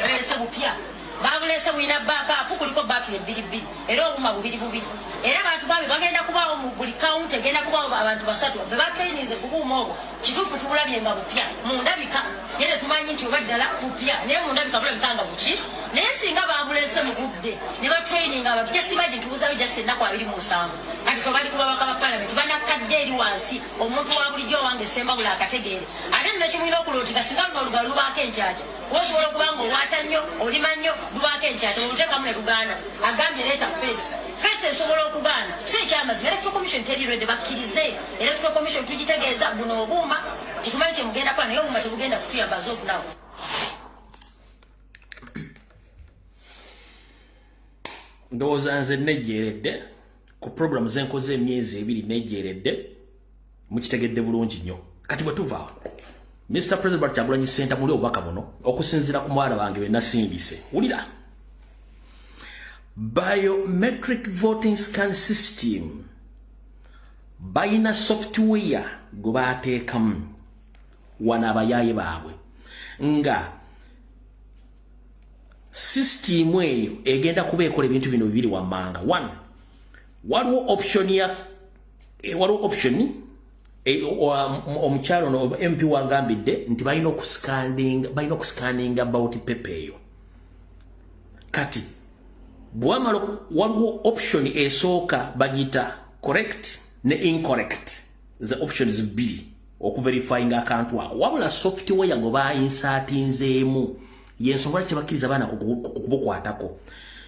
Leese bupya. Babulese bulina backup, kuliko battery bbiri bbiri, era obuuma bubiri bubiri. Era batugambye bagenda kubaawo mu buli county, egenda kubaawo abantu basatu be batraininze ku buuma obwo. Kituufu tubulabye nga bupya mu ndabika, naye tetumanyi nti oba ddala bupya, naye mu ndabika bulabika nga buki. Naye singa babulese mu budde ne batraininga abantu, just imagine tubuzayo just ennaku 27. Kati fe bali ku babaka ba palamenti banakkadde eri wansi, omuntu wa bulijjo owange Sembabule akategeere. Ate nno kimulina okulootika, singa luno olugalo lubaako enkyakya, osobola okuba nga owaata nnyo, olima nnyo, lubaako enkyakya, oluteekamu ne lugaana. Agambye leeta face, face esobola okugaana. Si ekyamazima, Electoral Commission teri ready. Bakkirize Electoral Commission, tugitegeeza buno obuuma tetumanyi kyemugenda kukola, naye obuuma tebugenda kutuyamba as of now. Ndowooza nze nejjeeredde ku programu zenkoze emyezi 2, nejjeeredde, mukitegedde bulungi nnyo. Kati bwe tuvaawo, Mr President Kyagulanyi Ssentamu, muli obubaka buno okusinziira ku mwana bange be nasindise. Wulira, biometric voting scan system balina software gwe bateekamu wano abayaaye baabwe, nga sisitimu eyo egenda kuba ekola ebintu bino bibiri wammanga. One, waliwo option ya waliwo option omukyalo ono MP wagambidde nti balina okuscanninga about paper eyo. Kati bwamala, waliwo option esooka bagiyita correct ne incorrect, the options bbiri okuverifyinga akantu ako. Wabula software gwe bayinsatinzeemu, yensonga lwaki tebakkiriza baana kubukwatako.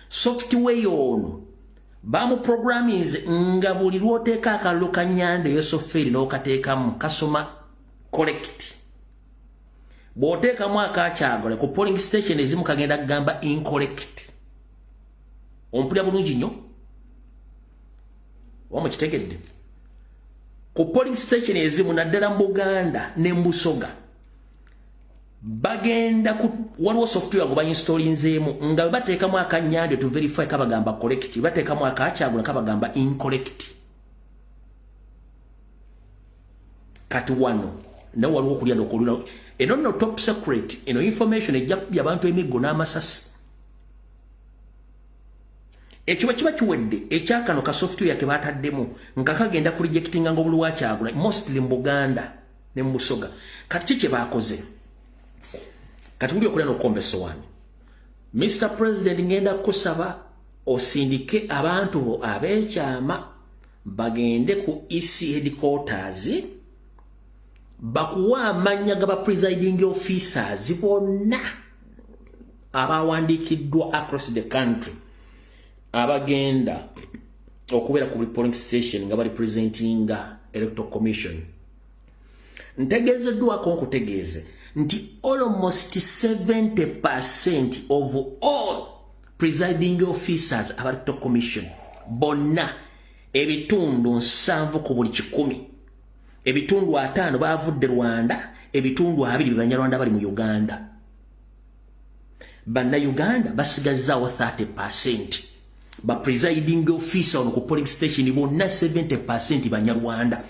Software ono bamuprogramminze nga buli lwoteeka akalulu ka Nyanda eyo software n'okateekamu kasoma correct. Bw'oteekamu akakyagole, ku polling station ezimu kagenda kugamba incorrect. Ompulira bulungi nnyo oba mukitegedde? Ku polling station ezimu, naddala mu Buganda ne mu Busoga, bagenda ku waliwo software gwe bainstalinzeemu nga bwe bateekamu akanyande to verify kabagamba correct, bateekamu akakyagula kabagamba incorrect. Kati wano nawe waliwo okulya nokuluna. Eno nno top secret, eno information ejja kubya abantu emiggo n'amasasi. Ekyo bwe kiba kiwedde, ekyakano ka software ke bataddemu nga kagenda ku rejectinga nga obululu wakyagula mostly mu Buganda ne mu Busoga. Kati ki kye bakoze? Kati wuli okulya n'okukomba essowaani. Mr President, ngenda kusaba osindike abantu bo ab'ekyama bagende ku EC headquarters, bakuwa amannya g'aba presiding officers bonna abawandiikiddwa across the country, abagenda okubeera ku buli polling station nga bali presentinga Electoral Commission. Ntegeezeddwako nkutegeeze nti almost 70% of all presiding officers aba Electoral Commission bonna, 70 ku buli 100, 50 bavudde Rwanda, 20 be Banyarwanda bali mu Uganda. Bannayuganda basigazaawo 30%. Ba presiding officer ono ku polling station bonna 70% Banyarwanda.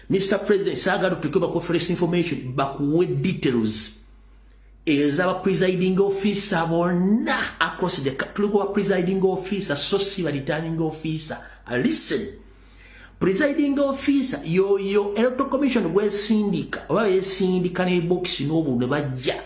Mr President, saagala tutuke baconference information, bakuwe details ezaba presiding officer bonna across the tuliko. Ba presiding officer, so si ba returning officer. Listen, presiding officer yoyo Electoral Commission gwesindika oba besindika ne box n'obulu ne bajja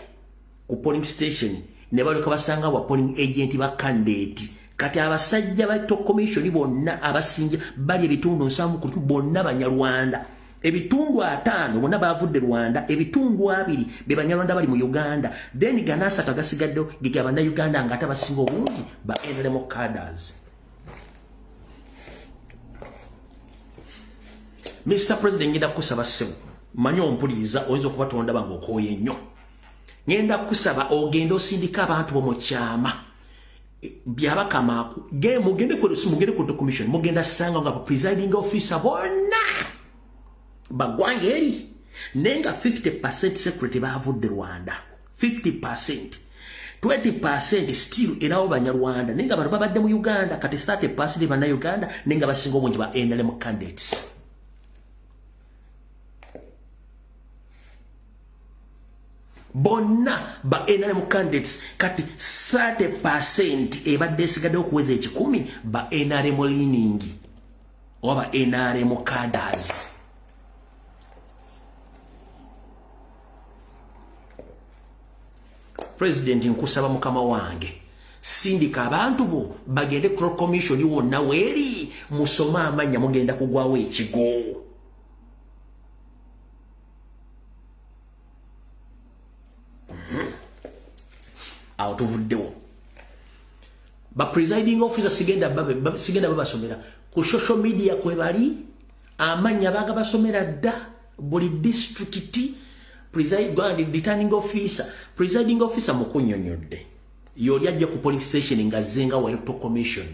ku polling station ne balyoka basanga ba polling agent ba candidate. Kati abasajja ba Electoral Commission bonna abasinja bali 70 ku bonna Banyarwanda, 50 bonna bavudde Rwanda, 20 be Banyarwanda bali mu Uganda, then gana 30 agasigaddewo ge Bannayuganda nga ate abasinga obungi ba NRM cadres. Mr President, ngenda kukusaba ssebo, manyi ompuliriza, oyinza okuba tondaba ng'okooye nnyo. Ngenda kukusaba ogende osindika abantu bo mu kyama byabakamaku, mugende ku mugende ku commission, mugenda sanga nga presiding officer bonna bagwanga eri, naye nga 50% security bavudde Rwanda, 50%, 20% still erawo Banyarwanda, naye nga bano babadde mu Uganda. Kati 30% Bannayuganda, naye nga basinga obungi ba NRM candidates. Bonna ba NRM candidates. Kati 30% ebadde esigadde okuweza 100 ba NRM leaning oba ba NRM cadres. President, nkusaba mukama wange, sindika abantu bo bagende ku commission wonna weeri, musome amanya, mugenda kugwawo ekigo. Awo tuvuddewo. Ba presiding officer sigenda babasomera ku social media kwe bali, amanya baga basomera dda. Buli district presiding, returning officer, presiding officer mukunnyonnyodde yoli ajja ku police station nga zenga wa Electoral Commission.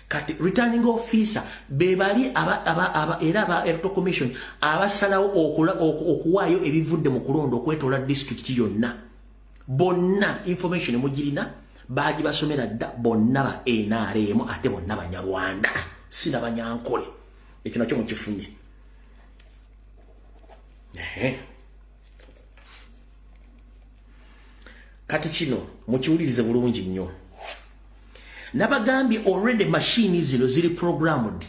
Kati returning officer be bali aba, aba, aba, era aba Electoral Commission abasalawo okuwaayo ebivudde mu kulonda okwetoola district yonna. Bonna information mugirina, baagi basomera dda. Bonna ba NRM ate bonna Banyarwanda, si nabanyankole. Ekyo nakyo mukifunye. Ehe. Kati kino mukiwulirize bulungi nnyo. Nabagambye already machine zino ziri programmed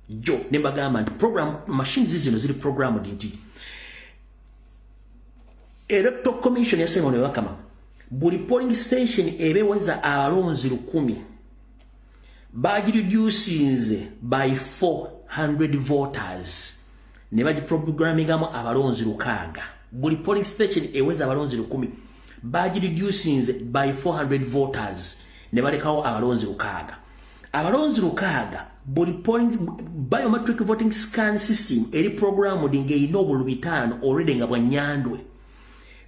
jo, ne mbagamba nti program machines zino ziri programmed nti Electoral Commission ya Simon Wakama buli polling station ebeweza abalonzi 1000 bagireducinze by 400 voters ne bagiprogrammingamu abalonzi 600. Buli polling station eweza abalonzi 1000 bagireducinze by 400 voters ne balekawo abalonzi 600. Abalonzi 600, buli point biometric voting scan system eri programmed ng'erina obululu 500 already nga bwanyandwe,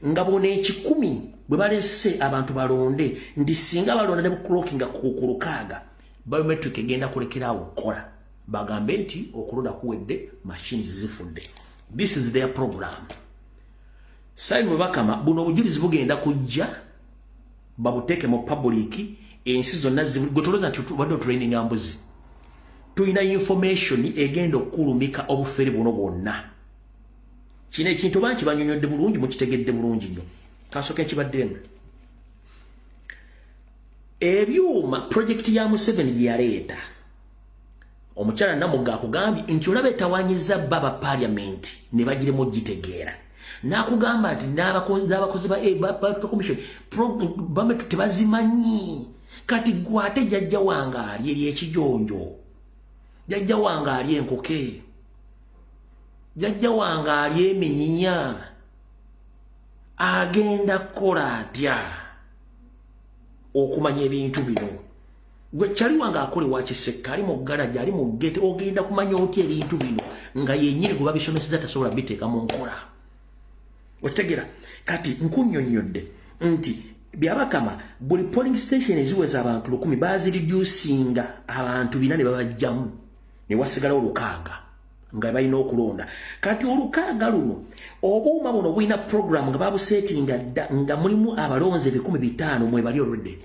nga bona 100 bwe balese abantu balonde, nti singa balonda ne buclockinga ku 600, biometric egenda kulekerawo okukola, bagambe nti okulonda kuwedde, machines zifudde. This is their program. Simon Bakama, buno obujulizi bugenda kujja babuteeke mu public, ensi zonna. Gwe tolowooza nti tubadde otraininga mbuzi. Tulina information egenda okukulumika obufere buno bwonna. Kino ekintu oba nkibanyonyodde bulungi, mukitegedde bulungi nnyo. Kansooke nkibaddemu. Ebyuma project ya Museveni gye yaleeta, omukyala Namugga akugambye nti olaba etawanyiza bba ba parliament ne bagiremu gitegeera, n'akugamba nti n'abakozi ba commission bame tebazimanyi. Kati gwe ate jjajja wange ali eri ekijonjo, jjajja wange ali enkoke, jjajja wange ali eminyinya, agenda kukola atya okumanya ebintu bino? Gwe kyali wange akole wa Kisekka, ali mu garage, ali mu gate, ogenda kumanya otya ebintu bino nga yennyini gwe babisomeseza tasobola biteeka mu nkola? Okitegeera? Kati nkunnyonnyodde nti Byabakama buli polling station eziweza abantu 1000 bazireducinga abantu 400 ne babajjamu, ne wasigalawo 600 nga balina okulonda. Kati 600 luno, obuuma buno bulina program nga babusetinga dda nga mulimu abalonzi 500,000 mwe bali already.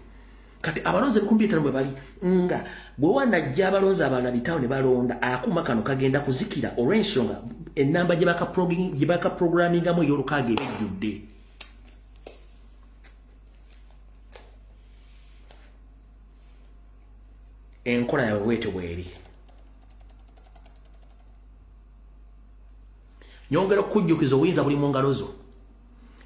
Kati abalonzi 5,000 mwe bali, nga bwe wanajja abalonzi abalala 500 ne balonda, akuuma kano kagenda kuzikira olw'ensonga enamba gye bakaprogrammingamu ey'olukaaga ebejjudde. Enkola yaabwe bwetyo bweri. Nyongera okukujjukiza, obuyinza buli mu ngalo zo.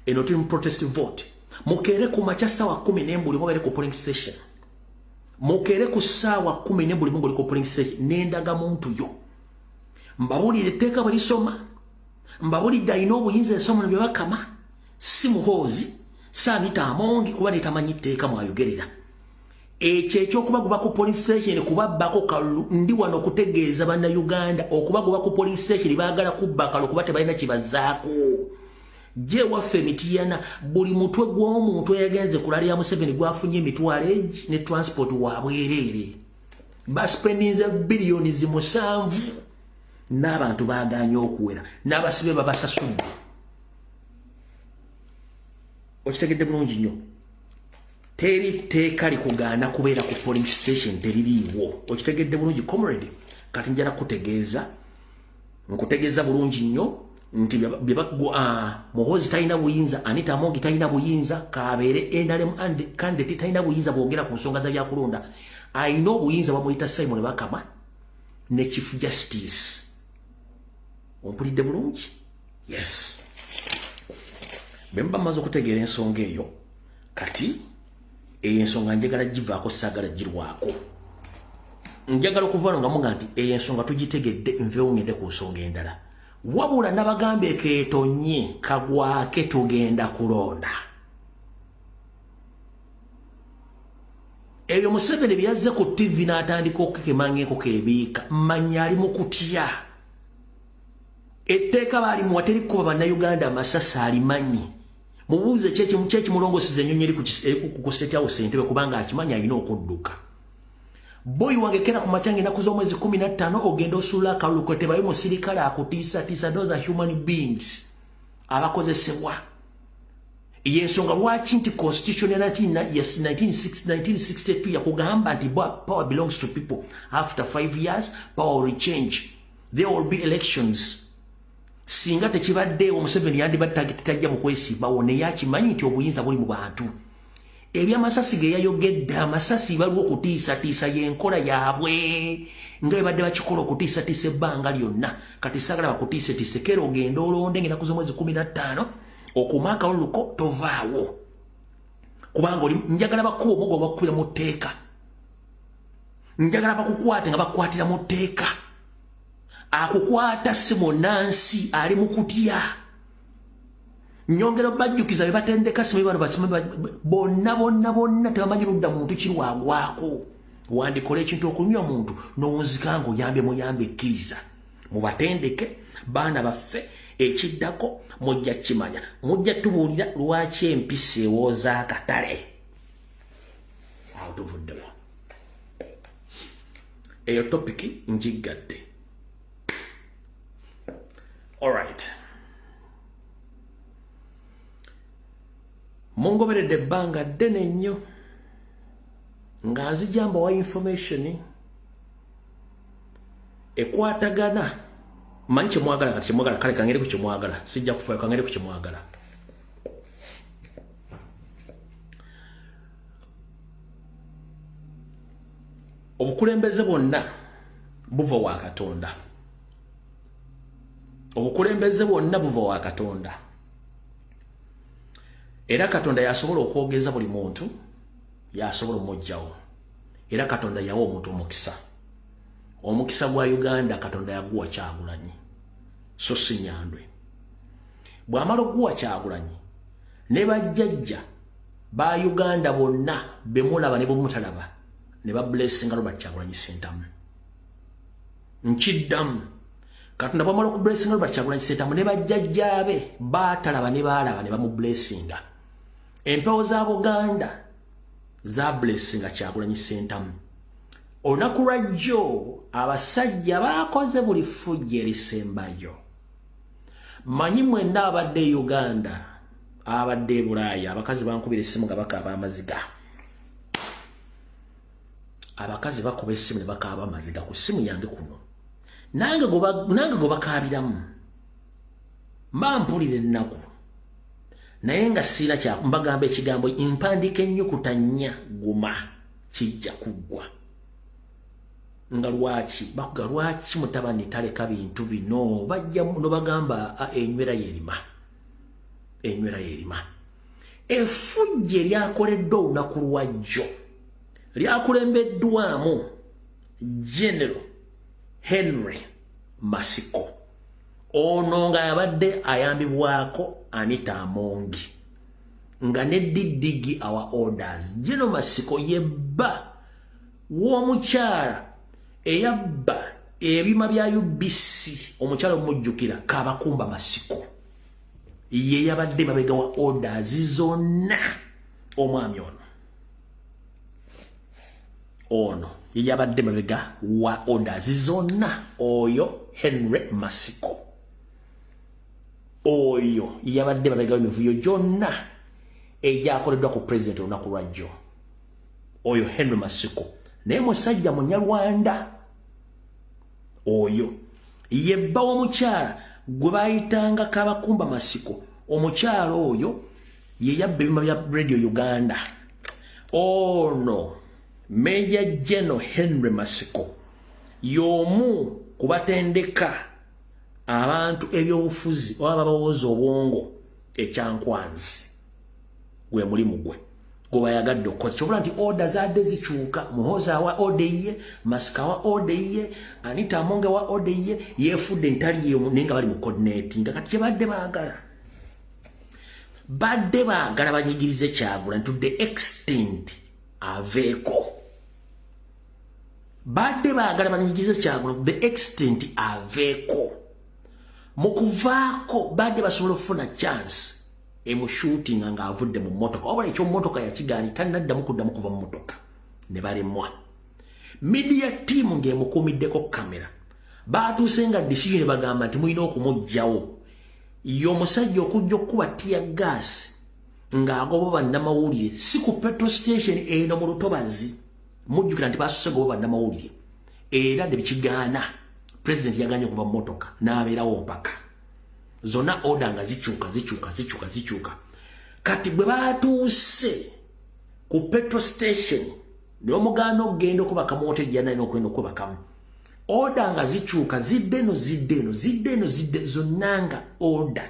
Eno tuli mu protest vote. Mukeere ku makya ssaawa 10 buli mubeere ku polling station. Mukeere ku ssaawa 10 buli muguli ku polling station n'endagamuntu yo. Mbabuulire etteeka bwe lisoma. Mbabuulidde alina obuyinza ensoma bye bakama, si Muhoozi, si Anita Amongi, kuba netamanyi tteeka mwayogerera. Ekyo ekyokubagoba ku police station kubabbako kalulu, ndi wano okutegeeza Bannayuganda, okubagoba ku police station baagala kubba kalulu kuba tebalina kibazaako. Gye waffe Mitiyana, buli mutwe gw'omuntu eyagenze ku rally ya Museveni gwafunye emitwalo egi ne transport wa bwereere. Baspendinze biliyoni 7 n'abantu baaganye okuwera, n'abasibe babasasudde. Okitegedde bulungi nnyo. Teri tteeka likugaana kubeera ku polling station, teririiwo. Okitegedde bulungi, comrade? Kati njala kutegeeza, nkutegeeza bulungi nnyo. Nti Muhoozi talina buyinza, Anita Among talina buyinza, kabeere NRM candidate talina buyinza bwogera ku nsonga za byakulonda. Alina obuyinza bamuyita Simon Bakama ne Chief Justice. Ompulidde bulungi? Yes. Bwe mba mmaze okutegeera ensonga eyo, kati eyo ensonga njagala givaako, saagala girwako. Njagala okuva nga muga nti eyo ensonga tugitegedde, nveewo ngende ku nsonga endala. Wabula nabagambye keetonye kagwake tugenda kulonda. Ebyo Museveni byazze ku TV n'atandika okukekema ng'enkoko ebiika, manya ali mu kutya. Etteeka baalimuwa teri kukuba Bannayuganda amasasi alimanyi. Mubuuze kyekimulongoseza ennyonyi eri ku State House Entebbe kubanga akimanyi alina okudduka. Boyi wange kera ku makya ng'ennaku z'omwezi 15 ogenda osuula akalulu kwe tebayo musirikale akutiisatiisa. Those are human beings abakozesebwa. Yensonga lwaki nti constitution ya 1962 yakugamba nti power belongs to people. After 5 years power will change, there will be elections. Singa tekibaddeewo Museveni yandibadde tajja mu kwesimbawo, naye akimanyi nti obuyinza buli mu bantu. Ebyamasasi ge yayogedde, amasasi baliwo okutiisatiisa, y'enkola yaabwe nga bwe badde bakikola okutiisatiisa ebbanga lyonna. Kati saagala bakutiisetiise, keera ogenda olonde ng'ennaku z'omwezi 15 okuuma akaluluko, tovaawo kubanga oli njagala bakuba omugo bakukubira mu tteeka, njagala bakukwate nga bakukwatira mu tteeka. Akukwata si munnansi, ali mu kutya. Nyongera bajjukiza be batendeka, simanyi bano bonna bonna bonna tebamanyi ludda muntu kirwagwako. Wandikola ekintu okulumya omuntu n'owunzika ng'oyambye muyambe, ekkiriza mubatendeke baana baffe. Ekiddako mujja kimanya, mujja tubuulira lwaki empisa ewooza akatale. Awo tuvuddewo, eyo topic njiggadde. Alright, mungoberedde ebbanga ddene nnyo nga nzija mbawa information ekwatagana. Manyi kyemwagala, kati kyemwagala, kale kangere ku kyemwagala, sijja kufayo, kangere ku kyemwagala. Obukulembeze bwonna buva wa Katonda. Obukulembeze bwonna buva wa Katonda, era Katonda yasobola okwogeza buli muntu, yasobola omugjawo. Era Katonda yawa omuntu omukisa. Omukisa gwa Uganda Katonda yaguwa Kyagulanyi, so si Nyandwe. Bw'amala okuguwa Kyagulanyi ne bajjajja ba Uganda bonna bemulaba ne bwemutalaba ne bablessinga Robert Kyagulanyi Ssentamu. Nkiddamu, Katonda bwamala okublessinga Robert Kyagulanyi Ssentamu ne bajjajjaabe baatalaba ne baalaba ne bamublessinga. Empewo za Buganda za blessinga Kyagulanyi Ssentamu. Olunaku lwajjo abasajja baakoze buli ffujjo erisembayo. Manyi mwenna abadde e Uganda, abadde e Bulaaya, abakazi bankubira essimu nga bakaaba amaziga. Abakazi bakuba essimu ne bakaaba amaziga ku ssimu yange kuno. Nange gwe bakaabiramu mba mpulira ennaku, naye nga siina kya mbagamba. Ekigambo mpandiika ennyukuta nnya, guma, kijja kuggwa. Nga lwaki bakuga, lwaki mutabani taleka bintu bino? Bajja nobagamba enywera yerima, enywera yerima. Effujjo eryakoleddwa olunaku lwajjo lyakulembeddwamu General Henry Masiko, ono nga yabadde ayambibwako Anita Amongi nga ne DDG our orders. General Masiko yebba w'omukyala eyabba ebyuma bya UBC, omukyala omujjukira Kabakumba Masiko, ye yabadde mabega wa orders zonna. Omwami ono ye yabadde mabega wa orders zonna. Oyo Henry Masiko, oyo yabadde mabega w'emivuyo gyonna egyakoleddwa ku president olunaku lwajjo. Oyo Henry Masiko naye musajja Munyarwanda. Oyo ye bba w'omukyala Gwe bayitanga Kabakumba Masiko, omukyalo oyo ye yabba ebyuma bya Radio Uganda. Ono Major General Henry Masiko y'omu ku batendeka abantu ebyobufuzi oba babawooza obwongo ekyankwanzi, gwe mulimu gwe gwebayagadde okukoza. Kyobula nti order zadde zikyuka. Muhoozi awa order ye, Masika wa order ye, Anita Amonge wa order ye, yeefudde ntali yemu, naye nga bali mu coordinating. Kati kyebadde baagala, badde baagala banyigirize Kyagulanyi to the extent aveeko. Badde baagala banyigirize Kyagulanyi to the extent aveeko. Mu kuvaako, badde basobola okufuna chance emushootinga ng'avudde mu mmotoka, wabula ekyomumotoka yakigaani, tannaddamu kuddamu kuva mu mmotoka, ne balemwa. Media team ng'emukuumiddeko kamera, baatuuse nga decision bagamba nti mulina okumuggyawo. Ye omusajja okujja okukuba tear gas ng'agoba bannamawulire, si ku petrol station eno mu lutobazi. Mujjukira nti basose goba bannamawulire era ne bikigaana. President yaganye okuva mu mmotoka n'abeerawo mpaka zonna order nga zikyuka, zikyuka, zikyuka, zikyuka. Kati bwe batuuse ku petrol station ne bamugaana okugenda okubakamu hoteri gyanalina okugenda okwebakamu, order nga zikyuka, zidde eno, zidde eno, zidde eno, zidde zonna, nga order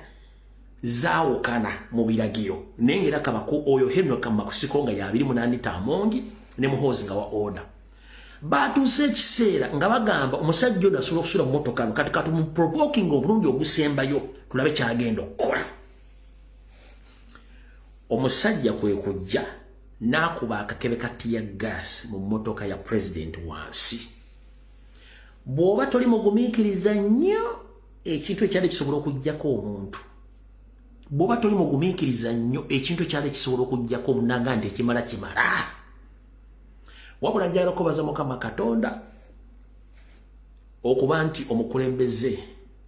zaawukana mu biragiro. Naye ngaera Kabaku oyo Henry Kamakusiko nga yabirimu n'Anita Amongi ne Muhoozi nga wa order. Batuuse ekiseera nga bagamba omusajja ono asobola okusula mu motoka no, kati katumuprovoking obulungi ogusembayo tulabe kyagenda okukola. Omusajja kwe kujja n'akuba akakebe ka tear gas mu mmotoka ya president wansi. Bw'oba toli mugumiikiriza nnyo, ekintu ekyali kisobola okugjako omuntu, bw'oba toli mugumiikiriza nnyo, ekintu ekyali kisobola okugjako omunaga nti ekimala kimala. Wabula njagala okubaza Mukama Katonda okuba nti omukulembeze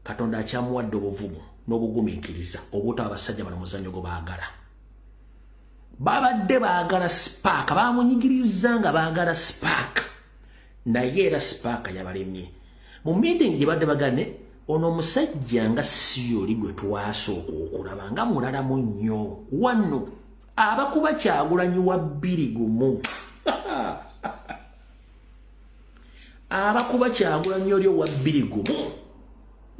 Katonda akyamuwadde obuvumu n'obugumiikiriza obutaba abasajja bano muzannyo gwe baagala. Babadde baagala spark, bamunyigiriza nga baagala spark, naye era spark yabalemye. Mu meeting gye badde bagane, ono omusajja nga siyoli gwe twasooka okulaba, nga mulalamu nnyo. Wano abakuba Kyagulanyi wa 2-1, abakuba Kyagulanyi oli owa 2-1,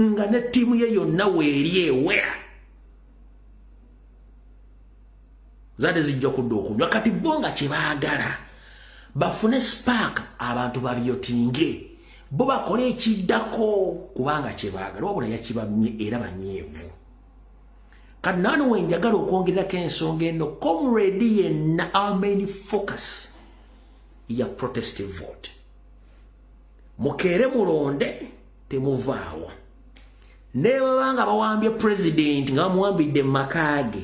nga ne ttiimu ye yonna weeri ewera zadde zijja kudda okunywa. Kati bo nga kyebaagala bafune spark, abantu babyotinge, bo bakole ekiddako, kubanga kyebaagala. Wabula yakibamye era banyeevu. Kati naano wenjagala okwongererako ensonga eno, comrade yenna, our main focus ya protest vote. Mukeere mulonde, temuvaawo. Nebaba nga bawambye president, nga bamuwambidde mu maka ge,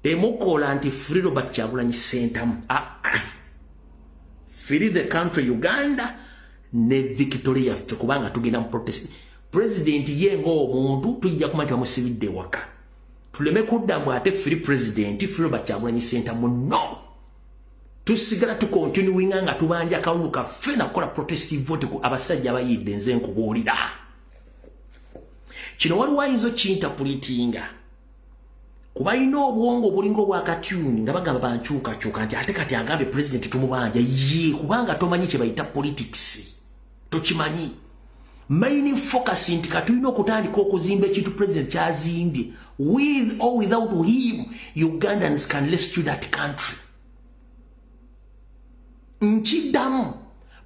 temukola nti "Free Robert Kyagulanyi Sentamu". Ah, ah. Free the country Uganda ne victory yaffe, kubanga tugenda mu protest. President ye ng'omuntu tujja kumanya bamusibidde ewaka, tuleme kudda mbu ate free president, free Robert Kyagulanyi Sentamu. No, tusigala tucontinuinga nga tubanja akalulu kaffe nakukola protest vote ku abasajja abayidde. Nze nkubuulira kino, waliwo ayinza okinterpretinga kuba alina obwongo obulinga obwakatyuni, nga bagamba bankyukakyuka nti ate kati agambye president tumubanja ye, kubanga tomanyi kye bayita politics, tokimanyi. Main focus nti katulina okutandika okuzimba ekintu president kyazimbye. With or without him, Ugandans can rescue that country. Nkiddamu,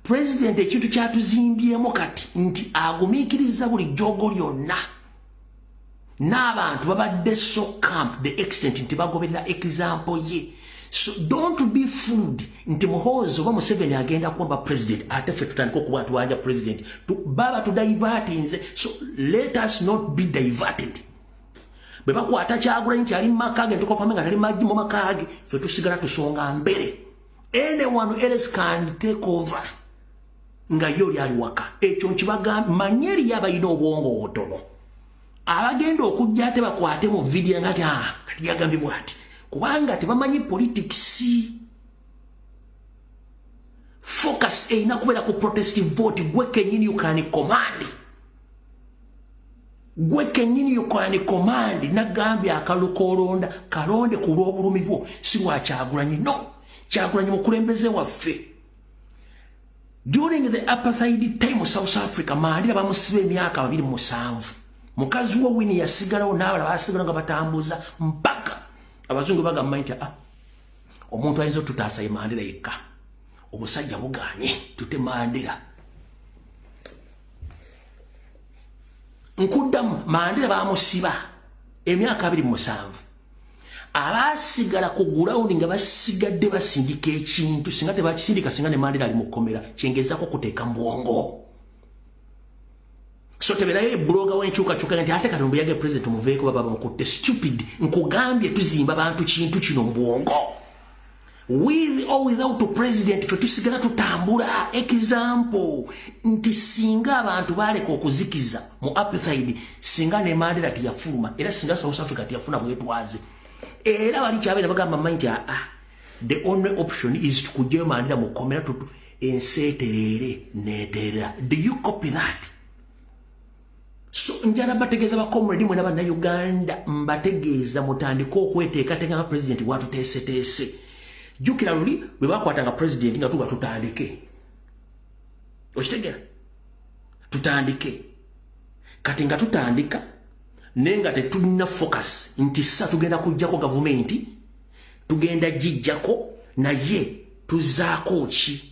president ekintu kyatuzimbyemu kati nti agumiikiriza buli jogo lyonna n'abantu babadde so camp the extent nti bagoberera example ye. So don't be fooled nti Muhoozi oba Museveni agenda kuwamba president ate ffe tutandika okuba tubanja president. Baba tudivertinze, so let us not be diverted. Bwe bakwata Kyagulanyi nti ali mu maka ge, ntukofame nga tali magi mu maka ge, ffe tusigala tusonga mbere. Anyone else can take over nga ye oli ali waka. Ekyo nkibagamba, manye eriyo abalina obwongo obutono abagenda okujja ate bakwate mu vidiyo nga ti, "Ah, kati yagambye bwati," kubanga tebamanyi politics. Focus erina kubeera ku protest vote. Gwe kenyini you can command. Gwe kennyini you can command. Nagambye akalulu k'olonda kalonde ku lw'obulumi bwo, si lwa Kyagulanyi. No, Kyagulanyi mukulembeze waffe. During the apartheid time, South Africa, Mandela bamusiba emyaka 27. Mukazi wo Winnie yasigalawo n'abalala basigala nga batambuza mpaka abazungu bagamba nti ah, omuntu ayinza otutaasa ye Mandela yekka, obusajja buganye tute Mandela. Nkuddamu, Mandela bamusiba emyaka 27. Abasigala ku ground nga basigadde basindika ekintu, singa tebakisindika singa ne Mandela ali mu kkomera. Kyengezaako kuteeka mu bwongo. So teberayo ebuloga w'enkyukakyuka nti ate kati mbuyage president muveeko baba bamukutte. Stupid. Nkugambye tuzimba bantu kintu kino mu bwongo. With or without president, ffe tusigala tutambula. Example nti singa abantu baleka okuzikiza mu apartheid, singa ne Mandela teyafuluma, era singa South Africa teyafuna bwetwaze. Era bali kyabeera bagamba manyi nti aa, the only option is kujjayo Mandela mu kkomera tutu ensi etereere neeterera. Do you copy that? So njala bategeeza ba comrade mwena bannayuganda, mbategeeza mutandike okweteekateeka nga president bwatuteeseteese. Jjukira luli bwe bakwatanga president nga tuba tutandike, okitegera, tutandike kati nga tutandika naye nga tetulina focus nti sa tugenda kujjako gavumenti, tugenda gijjako naye tuzaako ki?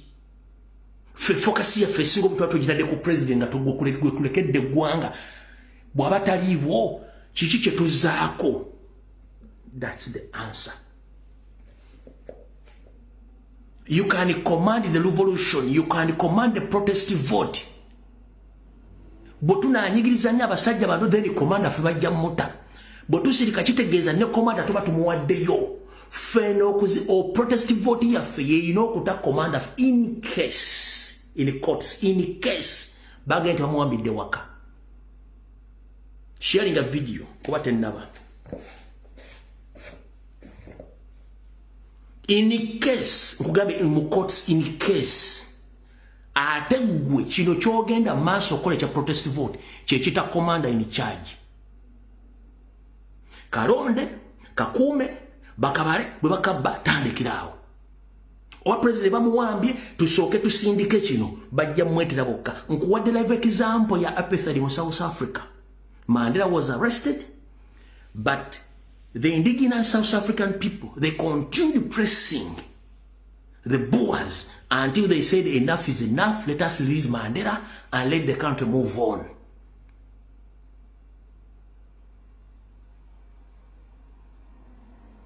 Ffe focus yaffe esinga obutwa tugitadde ku president nga tugukulekedde eggwanga. Bw'aba taliiwo, kiki kye tuzaako? That's the answer. You can command the revolution, you can command the protest vote. Bwe tunaanyigiriza nnyo abasajja bano, then commander ffe bajja muta. Bwe tusirika kitegeeza ne commander tuba tumuwaddeyo. Ffeno protest vote yaffe yeerina okuta commander in case, in courts, in case bagenda tebamuwambidde waka. Sharing a video kuba tennaba. In case, nkugambye mu courts, in case. Ate ggwe kino kyogenda maaso okukola ekya protest vote kyekita commander in charge. Kalonde kakuume bakabale bwe bakabba, tandikiraawo. Oba president bamuwambye, tusooke tusindike kino, bajja mwetera bokka. Nkuwadde live example ya apartheid mu South Africa. Mandela was arrested, but the indigenous South African people, they continued pressing the Boers until they said enough is enough, let us release Mandela and let the country move on.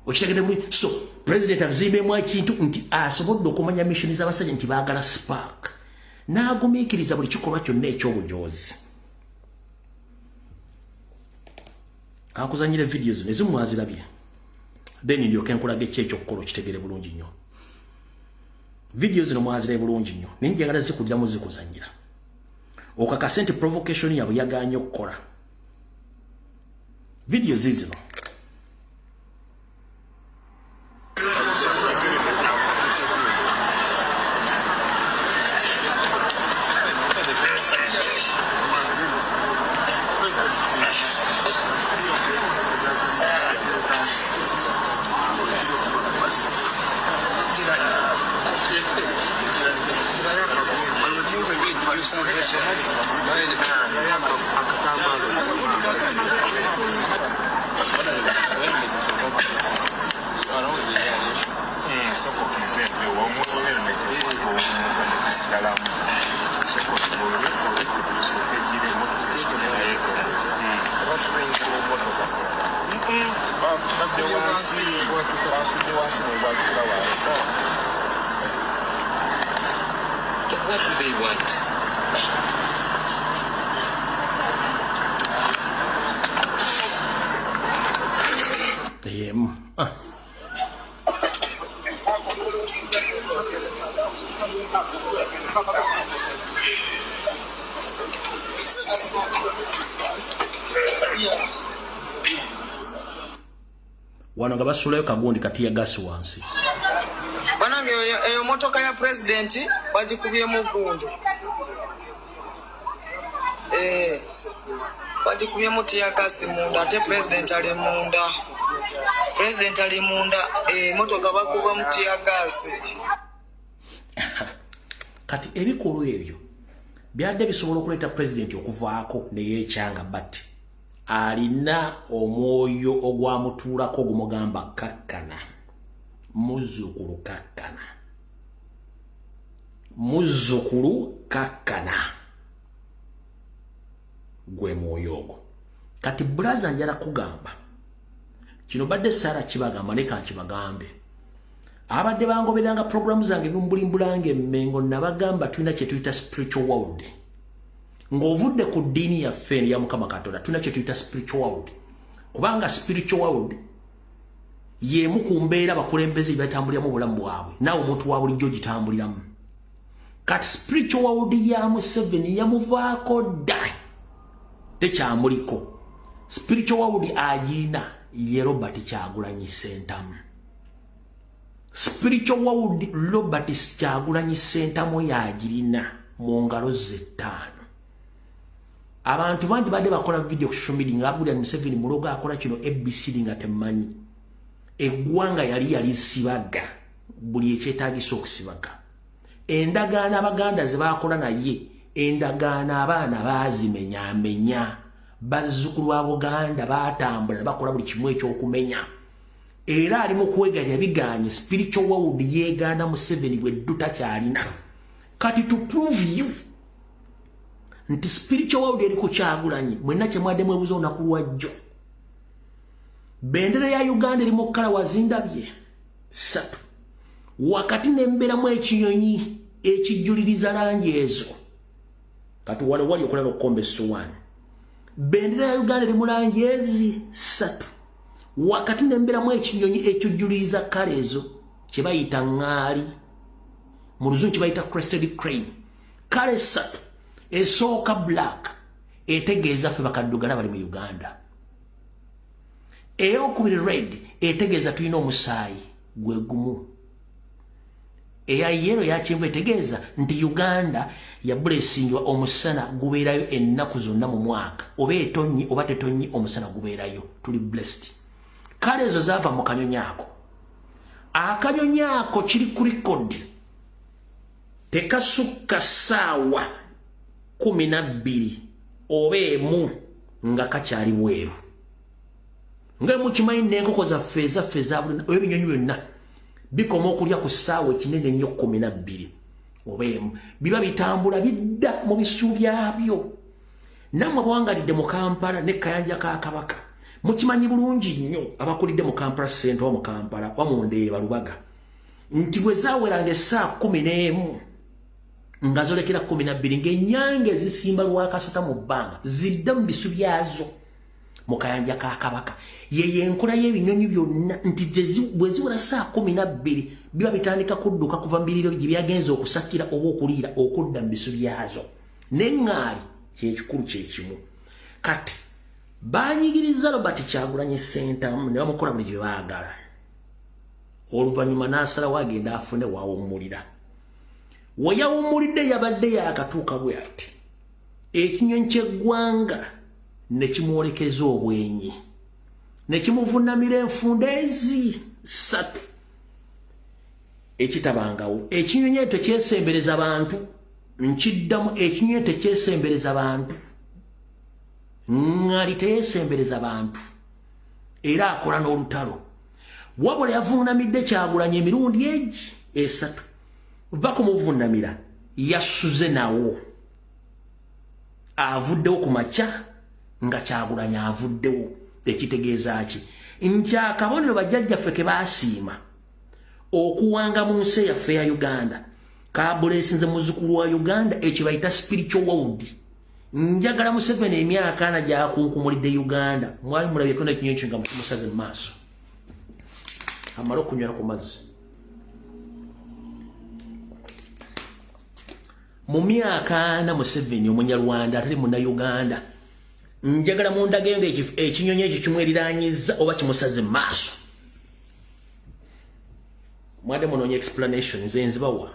Okitegedde bulungi? So president atuzimbemu ekintu nti asobodde okumanya mission z'abasajja nti baagala spark, n'agumiikiriza buli kikolwa kyonna eky'obujoozi. Kankuzanyira vidiyo zino ezimu mwazirabye, then ndyoke nkulaga eki ekyokukola okitegere bulungi nnyo. Vidiyo zino mwazirabye bulungi nnyo, naye njagala zikuddamu zikuzanyira okakase nti provocation yabwe yaganye okukola. Vidiyo zizino. What do they want? Yemu. Ah. Wano nga basulayo kagundi katiya gasi wansi. Banange, eyo motoka ya pulezidenti bagikubyemu gundi. Eh. Bagikubyemu teargas munda, ate pulezidenti ali munda. Pulezidenti ali munda, emotoka bakubamu teargas. Kati ebikolwa ebyo byadde bisobola okuleeta pulezidenti okuvaako neyeekyanga, but alina omwoyo ogwamutuulako ogumugamba kakkana, muzzukulu kakkana, muzzukulu kakkana, gwe mwoyo ogwo. Kati brother, njala kugamba kino, badde Sara kibagamba, ne kankibagambe abadde bangoberanga programu zange bimbulimbulanga emmengo. Nabagamba tulina kye tuyita spiritual world. Ng'ovudde ku ddiini yaffe eno ya Mukama Katonda, tulina kye tuyita spiritual world, kubanga spiritual world y'emu ku mbeera abakulembeze gye batambuliramu obulamu bwabwe, naawe omuntu wa bulijjo gitambuliramu. Kati spiritual world ya Museveni yamuvaako dda, tekyamuliko. Spiritual world agirina ye Robert Kyagulanyi Sentamu. Spiritual world Robert Kyagulanyi Sentamu yagirina mu ngalo ze ttaano. Abantu bangi badde bakola video ku social media nga abulira Museveni mulogo, akola kino ABCD, nga temmanyi eggwanga yali yalisibaga buli ekyetaagisa okusibaga. Endagaano Abaganda ze baakola naye, endagaano abaana baazimenyaamenya. Bazzukulu ba Buganda baatambula ne bakola buli kimu ekyokumenya, era ali mu kweganya biganye. Spiritual world yeegaana Museveni bweddu, takyalina. Kati to prove you nti spiritual world eri ku Kyagulanyi, mwenna kyemwadde mwebuza olunaku lwajjo, bendera ya Uganda eri mu kkala wazindabye ssatu, wakati nembeeramu ekinyonyi ekijjuliriza langi ezo. Kati wali wali okulaba okukomba essowaani, bendera ya Uganda eri mu langi ezi ssatu, wakati nembeeramu ekinyonyi ekijjuliriza kkala ezo, kye bayita ŋŋaali, mu Luzungu kye bayita crested crane. Kkala essatu, esooka black, etegeeza ffe bakaddugala bali mu Uganda. Eyokubiri red, etegeeza tulina omusaayi gwe gumu. Eya yellow, yakyenvu, etegeeza nti Uganda yablessingibwa, omusana gubeerayo ennaku zonna mu mwaka, oba etonnyi oba tetonnyi, omusana gubeerayo, tuli blessed. Kale ezo zaava mu kanyonyi ako. Akanyonyi ako kiri ku record, tekasukka ssaawa 12 oba 1 nga kakyali bweru. Nga mukimanyi n'enkoko zaffe ezaffe ezabuli, ebinyonyi byonna bikoma okulya ku ssaawa ekinene ennyo 12 oba 1, biba bitambula bidda mu bisu byabyo. Nammwe abawangalidde mu Kampala ne Kayanja ka Kabaka mukimanyi bulungi nnyo, abakulidde mu Kampala Centre, wa mu Kampala, wamundeeba Lubaga, nti bwe zaaweranga essaa 11 nga zolekera 12, ng'ennyange ezisimba Lwakasota mu bbanga zidda mu bisu byazo mu Kayanja ka Kabaka. Yeyo enkola y'ebinyonyi byonna, nti bwe ziwera saa 12 biba bitandika kudduka kuva mu biriro gye byagenza okusakira oba okuliira okudda mu bisu byazo. Neŋŋaali kyekikulu kyekimu. Kati banyigiriza Robert Kyagulanyi Sentamu ne bamukola buli gye baagala. Oluvannyuma n'asalawo agenda afune wawummulira. We yawummulidde yabadde yakatuuka bwe ati, ekinyonyi ky'eggwanga ne kimwolekeza obwenyi ne kimuvunamira enfunda ezi ssatu, ekitabangawo. Ekinyonyi ekyo tekyesembereza bantu. Nkiddamu, ekinyonyi tekyesembereza bantu. Ŋŋali teyesembereza bantu, era akola n'olutalo. Wabula yavunamidde Kyagulanyi emirundi egi esatu. Va kumuvunamira, yasuze nawo, avuddewo ku makya nga Kyagulanyi avuddewo. Ekitegeeza ki? Nti akabonero bajjajjaffe ke baasiima okuwanga mu nsi eyaffe ya Uganda kablessinze muzzukulu wa Uganda, ekyo bayita spiritual world. Njagala Museveni emyaka 40 gyakunkumulidde Uganda, mwali mulabyeko nekinyonyi nga mukimusaze mu maaso amale okunywera ku mazzi? Mu myaka 40 Museveni Omunyarwanda atali Munnayuganda, njagala mundage nga ekinyonyi ekyo kimweriranyiza oba kimusaze mu maaso. Mwadde munoonya explanation, nze nzibawa.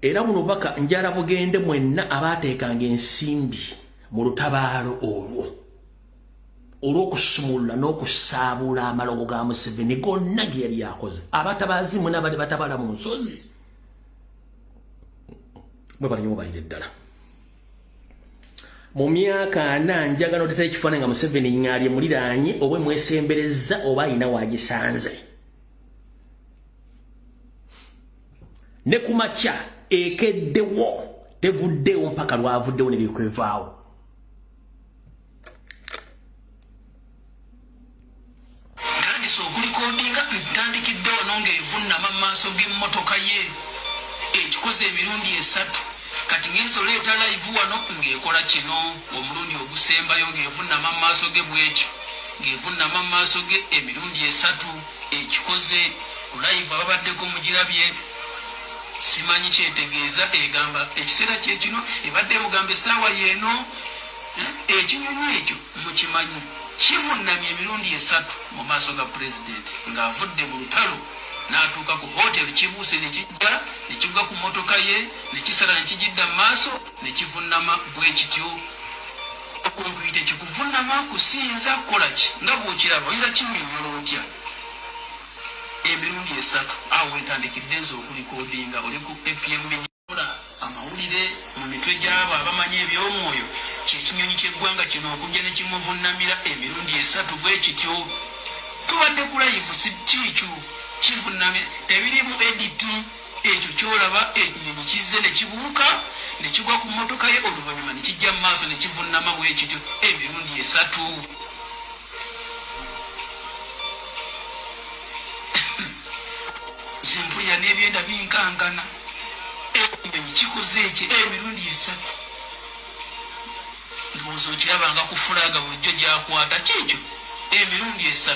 Era buno bubaka njala bugende mwenna abaateekanga ensimbi mu lutabaalo olwo olw'okusumulula n'okusaabula amalogo ga Museveni gonna ge yali akoze. Abatabaazi mwena abali batabala mu nsozi mwebale nnyo, mubalire ddala. Mu myaka 40 njagala odeta ekifaananyi nga Museveni ŋŋaali emuliraanye oba emwesemberezza oba alina waagisanze. Ne ku makya ekeddewo tevuddeewo mpaka lwavuddewo ne byekwevaawo. Ntandise okulikodinga, ntandikidde wano ng'evunnama mu maaso g'emmotoka ye ekikoze emirundi 3. Kati ngenze oleeta live wano ng'ekola kino omulundi ogusembayo ng'evunnama mu maaso ge bw'etyo, ng'evunnama mu maaso ge emirundi 3 ekikoze ku live ababaddeko mugirabye. Simanyi kyetegeeza, egamba ekiseera kye kino, ebadde emugamba essaawa y'eno. Ekinyonyi ekyo mukimanyi kivunnamye emirundi 3 mu maaso ga pulezidenti ng'avudde mu lutalo n'atuuka ku hotel, kibuuse ne kijja ne kigwa ku mmotoka ye ne kisala ne kigidda mu maaso ne kivunnama bwe kityo. Okunkuyite kikuvunnama kusinza kukola ki nga bw'okiraba oyinza kinnyonnyola otya? Emirundi 3 awo wentandikidde nze okulikodinga oli ku APM Media. Kola amawulire mu mitwe gy'abo abamanyi eby'omwoyo ky'ekinyonyi ky'eggwanga kino okujja ne kimuvunnamira emirundi 3 bwe kityo. Tubadde ku live si kiikyo kivunnamira tebiriimu edit ekyo ky'olaba ekinyonyi kizze ne kibuuka ne kigwa ku mmotoka ye oluvannyuma ne kijja mu maaso ne kivunnama bwe kityo emirundi 3. Nze mpulira n'ebyenda binkankana. Ekinyonyi kikoze ekyo emirundi 3. Ndowooza okirabanga ku fulaaga bulijjo gy'akwata kiikyo emirundi 3.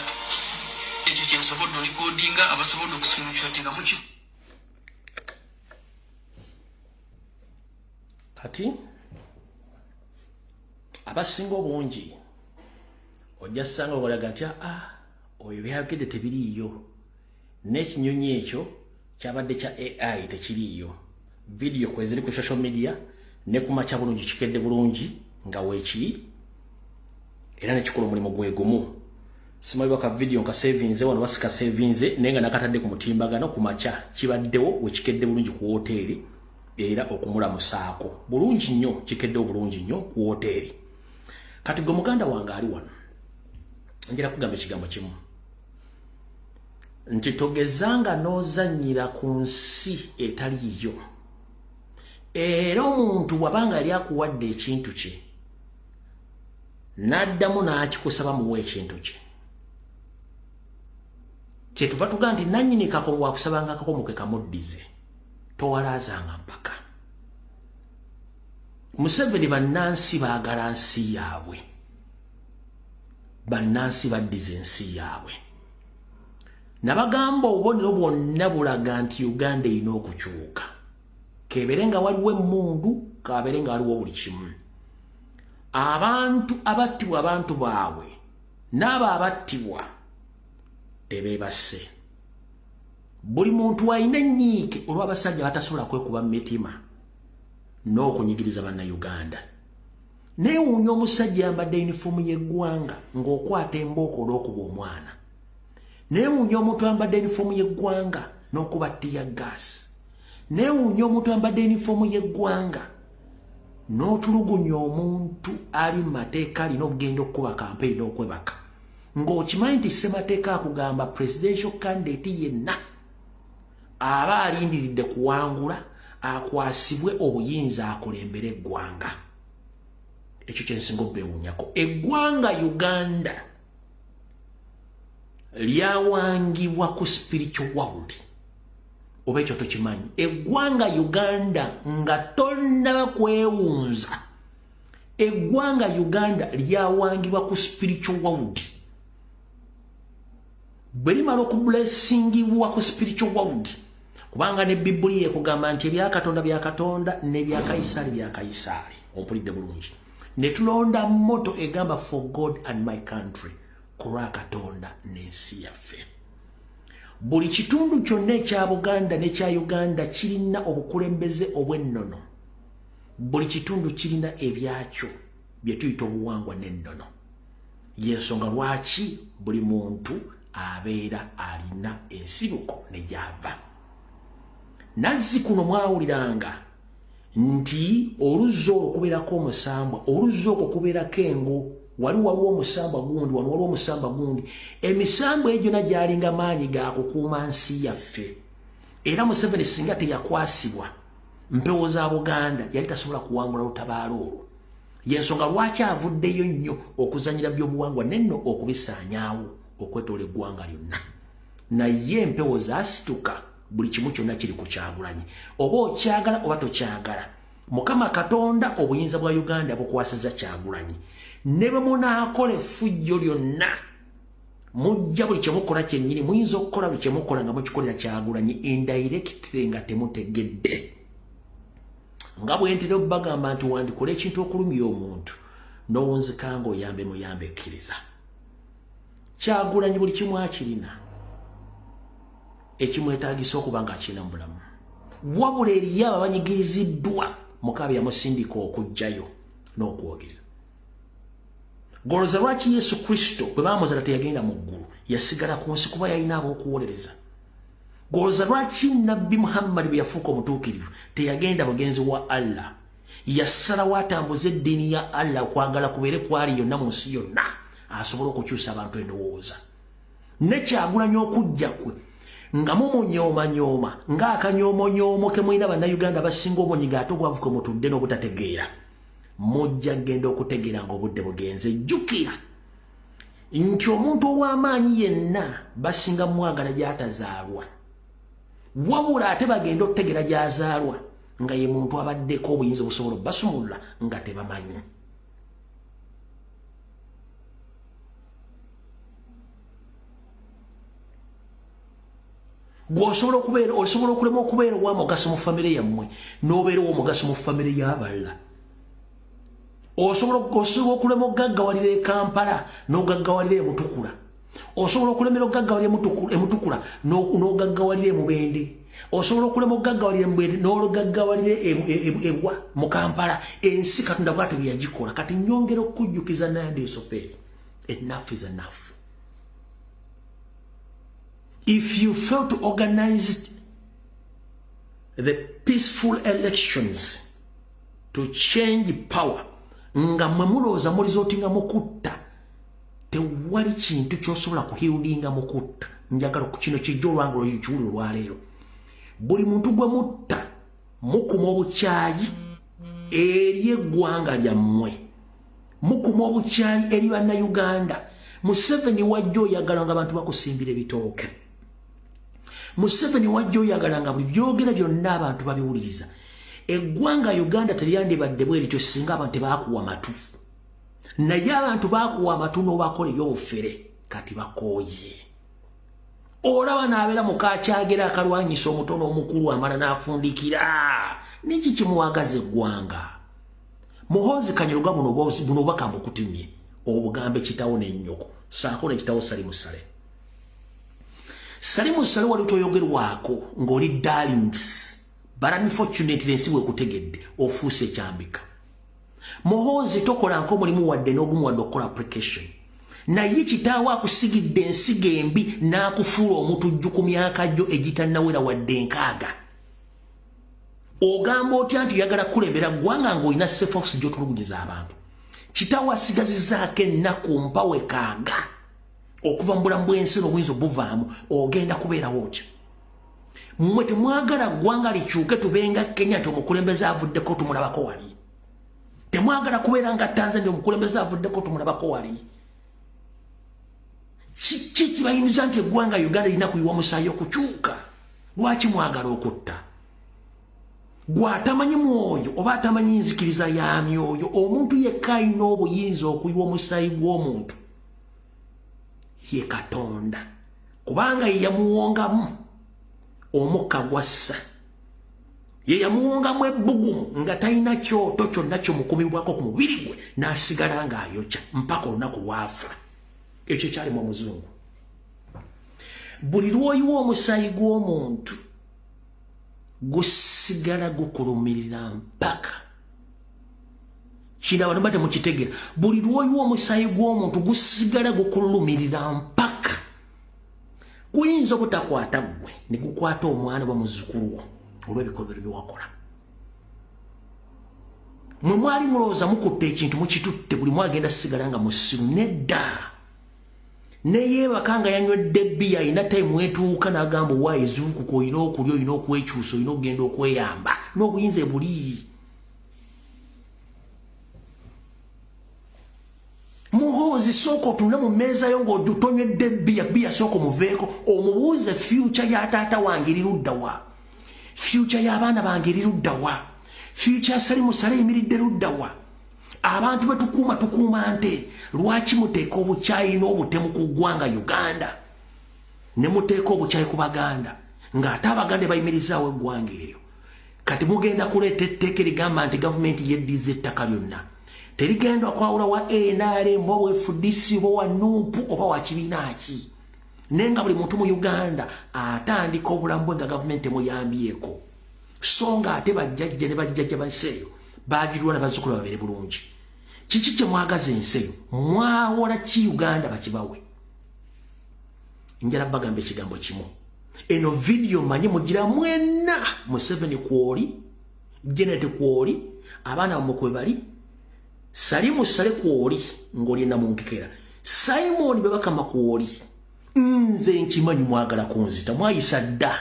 Ekyo kye nsobodde olikodinga abasobodde okuscreenshotinga muki. Kati abasinga obungi ojja sanga obalaga nti oyo byayogedde tebiriiyo n'ekinyonyi ekyo kyabadde kya AI tekiriiyo. Vidiyo kweziri ku social media ne ku makya bulungi kikedde bulungi nga weekiri era ne kikola omulimu gwe gumu. Simanyi baka vidiyo nka savinze wano basika savinze naye nga nakatadde ku mutimbagano ku makya kibaddewo wekikedde bulungi ku woteeri era okumulamusaako bulungi nnyo kikeddewo bulungi nnyo ku woteeri. Kati gwe muganda wange ali wano njala kugamba ekigambo kimu nti togezanga n'ozannyira ku nsi etaliiyo. Era omuntu bw'abanga yali akuwadde ekintu kye n'addamu n'akikusaba muwe ekintu kye, kyetuva tugaa nti nannyini kakomo bw'akusabanga akakomo ke kamuddize, towalaazanga mpaka. Museveni bannansi baagala nsi yaabwe, bannansi baddize ensi yaabwe. Nabagamba obubonero bwonna bulaga nti Uganda erina okukyuka, kebeere nga waliwo emmundu, kabeere nga waliwo buli kimu. Abantu abattibwa abantu baabwe n'abo abattibwa tebeebase. Buli muntu alina ennyiike olw'abasajja batasobola kwekuba mu mitima n'okunyigiriza Bannayuganda. Neewuunya omusajja ayambadde yunifoomu y'eggwanga ng'okwata embooko olw'okuba omwana. Neewuunya omuntu ayambadde yunifoomu y'eggwanga n'okuba ttiya gaasi. Neewuunya omuntu ayambadde yunifoomu y'eggwanga n'otulugunya omuntu ali mu mateeka alina okugenda okukuba kampeyini n'okwebaka ng'okimanyi nti ssemateeka akugamba presidential candidate yenna aba alindiridde kuwangula akwasibwe obuyinza akulembere eggwanga. Ekyo kye nsinga obbeewuunyako. Eggwanga Uganda lyawangibwa ku spiritual world. Oba ekyo tokimanyi. Eggwanga Uganda nga tonnaba kwewunza, eggwanga Uganda lyawangibwa ku spiritual world. Bwe limala okublessingibwa ku spiritual world, kubanga ne Bibuli ekugamba nti ebya Katonda bya Katonda n'ebya Kayisaali bya Kayisaali. Ompulidde bulungi. Ne tulonda motto egamba for God and my country, ku lwa Katonda n'ensi yaffe. Buli kitundu kyonna ekya Buganda n'ekya Uganda kirina obukulembeze obw'ennono. Buli kitundu kirina ebyakyo bye tuyita obuwangwa n'ennono. Y'ensonga lwaki buli muntu abeera alina ensibuko ne gy'ava. Nazzi kuno mwawuliranga nti oluzzi olwo kubeerako omusambwa, oluzzi okwo kubeerako engo, wali waliwo omusambwa gundi, wano waliwo omusambwa gundi. Emisambwa egyo gyonna gyalinga maanyi ga kukuuma nsi yaffe. Era Museveni singa teyakwasibwa mpewo za Buganda yali tasobola kuwangula lutabaalo olwo. Y'ensonga lwaki avuddeyo nnyo okuzannyira by'obuwangwa nenno okubisaanyaawo okwetoola eggwanga lyonna. Naye empewo zaasituka, buli kimu kyonna kiri ku Kyagulanyi. Oba okyagala oba tokyagala, Mukama Katonda obuyinza bwa Uganda bukwasiza Kyagulanyi. Ne bwe munaakola effujjo lyonna, mujja buli kyemukola kyennyini, muyinza okukola buli kyemukola nga mukikolera Kyagulanyi indirectly nga temutegedde. Nga bwe ntera okubagamba nti wandikola ekintu okulumya omuntu n'owunzika ng'oyambe muyambe ekkiriza. Kyagulanyi buli kimu akirina ekimwetaagisa okuba nga akirina mu bulamu. Wabula eriyo abo abanyigiriziddwa Mukama yamusindika okujjayo n'okwogera. Goloza lwaki Yesu Kristo bwe baamuzala teyagenda mu ggulu, yasigala ku nsi kuba yalina ab'okuwolereza. Goloza lwaki Nabbi Muhammad bwe yafuuka omutuukirivu teyagenda bugenzi wa Allah, yasalawo atambuze eddiini ya Allah okwagala kubeere kwali yonna mu nsi yonna asobole okukyusa abantu endowooza. Ne Kyagulanyi okujja kwe nga mumunyoomanyoma ng'akanyoomonyoomo ke mulina Bannayuganda abasinga obunyiga ate obwavu kwe mutudde n'obutategeera, mujja kugenda okutegeera ng'obudde bugenze. Jjukira nti omuntu ow'amaanyi yenna basinga mwagala gy'atazaalwa, wabula ate bagenda okutegeera gy'azaalwa nga ye muntu abaddeko obuyinza obusobola obbasumulula nga tebamanyi. Gwe osobola okubeera, osobola okulema okubeera ow'omugaso mu famire yammwe n'obeera ow'omugaso mu famire y'abalala. Osobola okulema okugaggawalira e Kampala n'ogaggawalira e Mutukula. Osobola okulemera okugaggawalira e Mutukula n'ogaggawalira e Mubende. Osobola okulema okugaggawalira e Mubende n'ogaggawalira ewa mu Kampala. Ensi Katonda bw'atyo bwe yagikola. Kati nnyongera okukujjukiza Nandi Yusuferi, enough is enough. If you fail to organize the peaceful elections to change power, nga mwe mulowooza mulizotinga mu kutta, tewali kintu ky'osobola kuhildinga mu kutta. Njagala ku kino kijja olwange olwokiwuli olwaleero. Buli muntu gwe mutta mukuma obukyayi eri eggwanga lyammwe, mukuma obukyayi eri Bannayuganda. Museveni wajja oyagala nga abantu bakusimbira ebitooke. Museveni wajja oyagala nga buli byogera byonna abantu babiwuliriza. Eggwanga Uganda teryandibadde bwe lityo singa abantu tebakuwa matu. Naye abantu bakuwa amatu n'obakola eby'obufere, kati bakooye. Olaba n'abeera mukakyagera akalwanyisa omutono omukulu amala n'afundikira. Niki kimuwagaza eggwanga? Muhoozi Kanyuruga buno obubaka mbukutimye, obugambe kitawo n'ennyoko, saako ne kitawo Salimu Saleh. Salimu Saleh wali toyogerwako ng'oli darlings, but unfortunately ensi bwekutegedde ofuuse ekyambika. Muhoozi tokola nk'omulimu wadde n'ogumu wadde okukola application. Naye kitaawo akusigidde ensigo embi n'akufuula omutujju ku myaka gyo egitannawera wadde 60. Ogamba otya nti oyagala kukulembera ggwanga ng'olina safe house gy'otulugunyiza abantu? Kitaawo asigazizzaako ennaku mpawe kaaga okuva mu bulamu bw'ensi n'obuyinza obuvaamu, ogenda kubeerawo otya? Mmwe temwagala ggwanga likyuke tubenga Kenya nti omukulembeze avuddeko tumulabako wali. Temwagala kubeera nga Tanzania omukulembeze avuddeko tumulabako wali. Kiki kibayinza nti eggwanga Uganda lirina kuyiwa musaayi okukyuka? Lwaki mwagala okutta? Gwe atamanyi mwoyo oba atamanyi nzikiriza ya myoyo, omuntu yekka alina obuyinza okuyiwa omusaayi gw'omuntu ye Katonda, kubanga ye yamuwongamu omukka gwassa, ye yamuwongamu ebbugumu nga talina kyoto kyonna kyomukumibwako ku mubiri gwe, n'asigala ng'ayokya mpaka olunaku lw'afa. Ekyo kyalimu omuzungu. Buli lw'oyiwa omusaayi gw'omuntu gusigala gukulumirira mpaka kino abantu bate mukitegera. Buli lw'oyiwa omusaayi gw'omuntu gusigala gukulumirira mpaka. Guyinza obutakwata ggwe ne gukwata omwana oba muzzukulu wo olw'ebikolobero bye wakola. Mwe mwali mulowooza mukutte ekintu mukitutte, buli mwagenda sigala nga musiru. Nedda, neyeebaka nga yanywedde bbiya, alina time etuuka n'agamba owaayo ezuukuka, olina okulya, olina okwekyusa, olina okugenda okweyamba n'obuyinza ebuli. Muhoozi, sooka otunule mu mmeeza yo ng'otonywedde bbiya, bbiya sooka omuveeko, omubuuze future ya taata wange eri ludda wa, future y'abaana bange eri ludda wa, future ya Salimu Sale eyimiridde ludda wa? Abantu betukuuma tukuuma nte. Lwaki muteeka obukyayi n'obutemu ku ggwanga Uganda ne muteeka obukyayi ku Baganda, ng'ate Abaganda bayimirizaawo eggwanga eryo? Kati mugenda kuleeta etteeka erigamba nti gavumenti yeddiza ettaka lyonna, terigenda kwawula wa NRM oba wa FDC oba wa NUP oba wa kibiina ki, naye nga buli muntu mu Uganda atandika obulamu bwe nga gavumenti emuyambyeko, so nga ate bajjajja ne bajjajja bansi eyo bagirwa ne bazzukulu babeere bulungi. Kiki kye mwagaza ensi eyo? Mwawola ki Uganda bakibawe? Njala bagamba ekigambo kimu. Eno vidiyo manye mugira mwenna, Museveni kwoli, Janet kwoli, abaana bamwe kwe bali, Salimu Sale kwoli ng'oli namunkekera, Simon Bebakama kwoli. Nze nkimanyi mwagala kunzita, mwayisa dda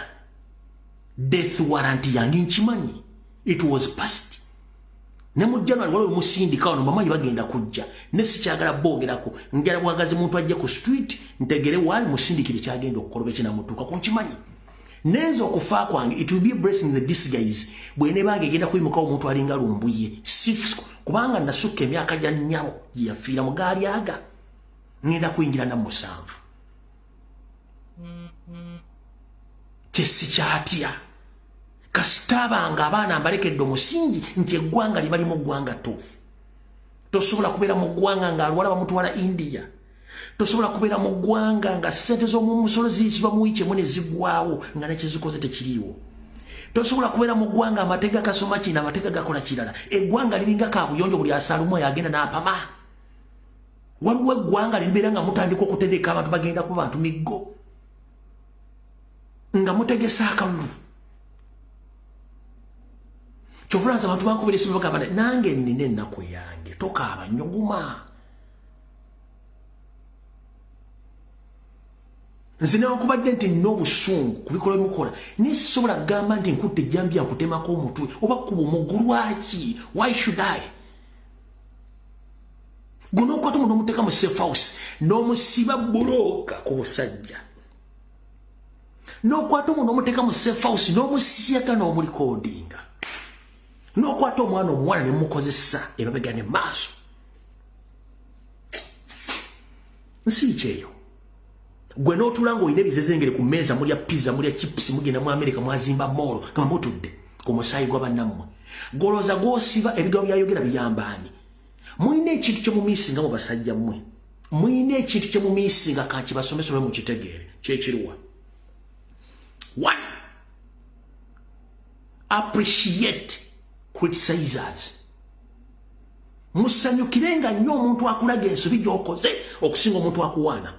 death warrant yange, nkimanyi it was past. Ne mu January waliwo musindika wano, bamanyi bagenda kujja, ne sikyagala boogerako. Njala bwagazi muntu ajje ku street ntegere wali musindikire kyagenda okukola oba ekinamutuuka ku. Nkimanyi nenza okufa kwange, it will be a blessing in the disguise, bwenebange egenda kuyimukawo omuntu alinga Lumbuye, kubanga nasukka emyaka gya nnyabo gye yafiira mu gaali aga ngenda kuyingira na 70. Kyesikyatya kasitaabanga abaana mbalekedde omusingi nti eggwanga libali mu ggwanga ttuufu. Tosobola kubeera mu ggwanga ng'alwala bamutwala India. Tosobola kubeera mu ggwanga nga ssente z'omumusolo ziyisibwa mu wiiki emu ne ziggwawo nga nekizikoze tekiriiwo. Tosobola kubeera mu ggwanga amateeka gasoma kino, amateeka gakola kirala. Eggwanga liringa kabuyonjo, buli asaalumu yagenda n'apama. Waliwo eggwanga libeera nga mutandika okutereka abantu bagenda kuba bantu miggo nga mutegesa akalulu. Kyovulanza abantu bankubira esimu bagamba, nange nina ennaku yange, tokaaba nnyo, guma. Nze newankubadde nti nina obusungu ku bikolwa bimukola, naye sisobola kugamba nti nkutte ejjambiya nkutemako omutwe oba kuba omuggu. Lwaki? Why should I? Gwe n'okwata omuntu omuteeka mu safe house n'omusiba bulooka ku busajja, n'okwata omuntu omuteeka mu safe house n'omusiyaka n'omurecordinga, n'okwata omwana omuwala ne mukozesa emabega ne maaso, nsi kyeyo. Gwe n'otuula ng'olina ebizezengere ku mmeeza, mulya pizza, mulya chips, mugenda mu Amerika, mwazimba mall nga mutudde ku musaayi gwa bannammwe. Golooza gw'osiba ebigambo byayogera biyambaani? Mulina ekintu kye mumissinga mu basajja mmwe, mulina ekintu kye mumissinga. Kankibasomesa olwe mukitegeere. Kyekiruwa? One, appreciate criticizers. Musanyukirenga nnyo omuntu akulaga ensobi gy'okoze okusinga omuntu akuwaana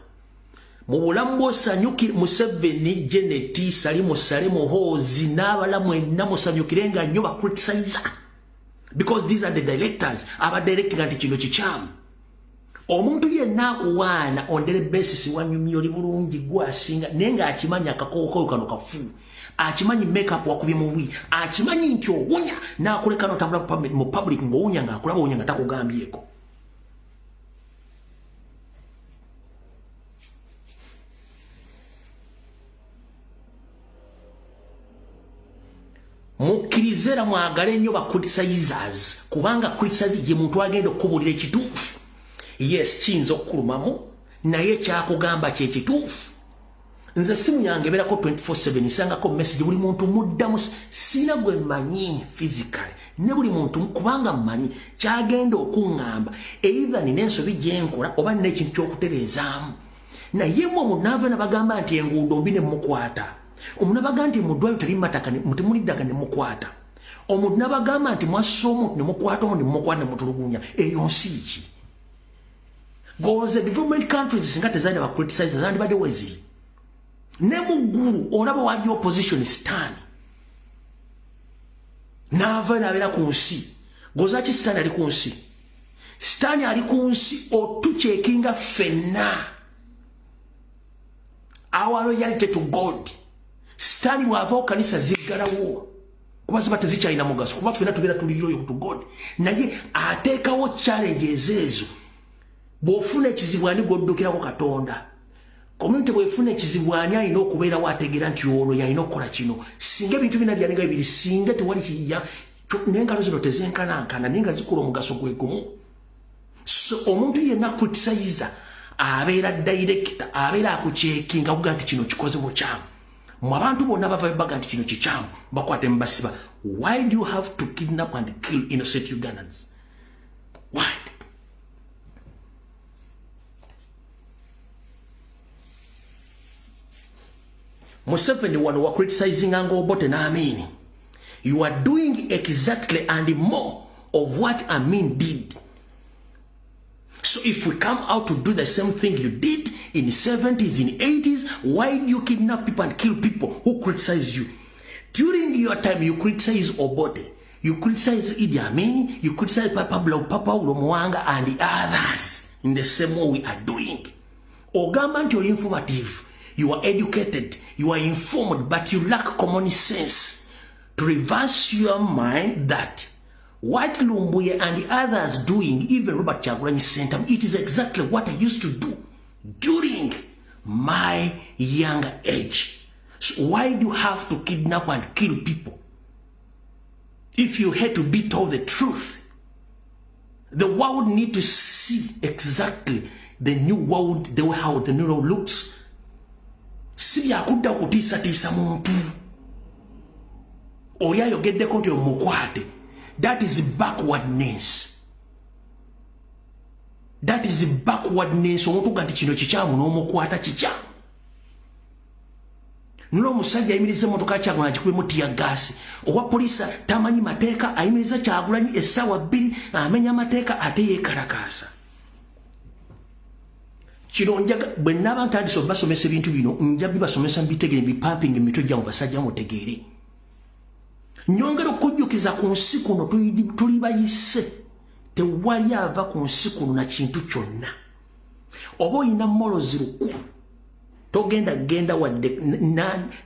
mu bulamu bw'osanyukire. Museveni, Janet, Salimu Sale, Muhoozi n'abala mwenna, musanyukirenga nnyo ba criticizer, because these are the directors abadirectinga nti kino kikyamu. Omuntu yenna akuwaana on daily basis, wanyumya, oli bulungi, gwasinga, naye ng'akimanyi akakookooyo kano kafu, akimanyi makeup wakubye mubi, akimanyi nti owunya, n'akuleka n'otambula mu public ng'owunya, ng'akulaba owunya nga takugambyeko. Mukkirize era mwagale nnyo ba criticizers, kubanga criticize ye muntu agenda okukubuulira ekituufu. Yes, kiyinza okukulumamu, naye kyakugamba kyekituufu. Nze simu yange ebeerako 24/7, nsangako message, buli muntu muddamu. Sina gwe mmanyi physically ne buli muntu, kubanga mmanyi kyagenda okuŋŋamba, either nina ensobi gyenkola oba nina ekintu ky'okutereezaamu. Naye mmwe omunaava nabagamba nti enguudo mbi ne mukwata, omuntu nabagamba nti mu ddwaliro teri mataka, temuli ddaka ne mukwata, omuntu nabagamba nti mwassa omuntu ne mukwata, omu ne mukwata ne mutulugunya. Eyo nsi ki? Goze development countries singa tezalina ba criticize zandibadde weziri. Ne mu ggulu olaba wali opposition, Sitaani naava nabeera ku nsi. Gozaki Sitaani ali ku nsi? Sitaani ali ku nsi otucheckinga ffenna our loyalty to God. Sitaani bw'ava, kanisa ziggalawo kuba ziba tezikyalina mugaso, kuba ffenna tubeera tuli loyal to God. Naye ateekawo challenges ezo. Bw'ofuna ekizibu, ani gw'oddukirako? Katonda. Community bw'efuna ekizibu, ani alina okubeerawo ategeera nti ono yalina okukola kino? Singa ebintu bina byalinga bibiri, singa tewali kiya n'engalo zino tezenkanankana, naye nga zikola omugaso gwe gumu. So omuntu yenna criticize abeera director, abeera akucheckinga kuga nti kino kikoze bukyamu. Mu abantu bonna bava baga nti kino kikyamu, bakwate mubasiba. Why do you have to kidnap and kill innocent Ugandans? Why? Museveni wano wa criticizing nga Obote na Amini. You are doing exactly and more of what Amin did. So if we come out to do the same thing you did in the 70s, in the 80s, why do you kidnap people and kill people who criticize you? During your time, you criticize Obote, you criticize Idi Amin, you criticize Pablo Papa Muwanga and the others in the same way we are doing. Ogamba nti oli informative, you are educated, you are informed, but you lack common sense to reverse your mind that what Lumbuye and the others doing, even Robert Kyagulanyi Ssentamu, it is exactly what I used to do during my younger age. So why do you have to kidnap and kill people? If you had to be told the truth, the world need to see exactly the new world, the way how the new world looks. Si byakudda okutiisatiisa muntu oli ayogeddeko nti omukwate. That is backwardness, that is backwardness. Omuntu ga nti kino kikyamu n'omukwata, kikyamu. Nula omusajja ayimiriza emotoka Kyagulanyi agikubemu tear gas. Owa poliisa tamanyi mateeka, ayimiriza Kyagulanyi essaawa 2, amenya amateeka ate yeekalakaasa. Kino njaga bwe naba ntandise obasomesa ebintu bino, nja bibasomesa mbitegere, bipumping emitwe gyamu, basajja mutegeere. Nyongera okujjukiza, ku nsi kuno tuli bayise. Tewali ava ku nsi kuno na kintu kyonna. Oba oyina molozi 1000, togenda genda wadde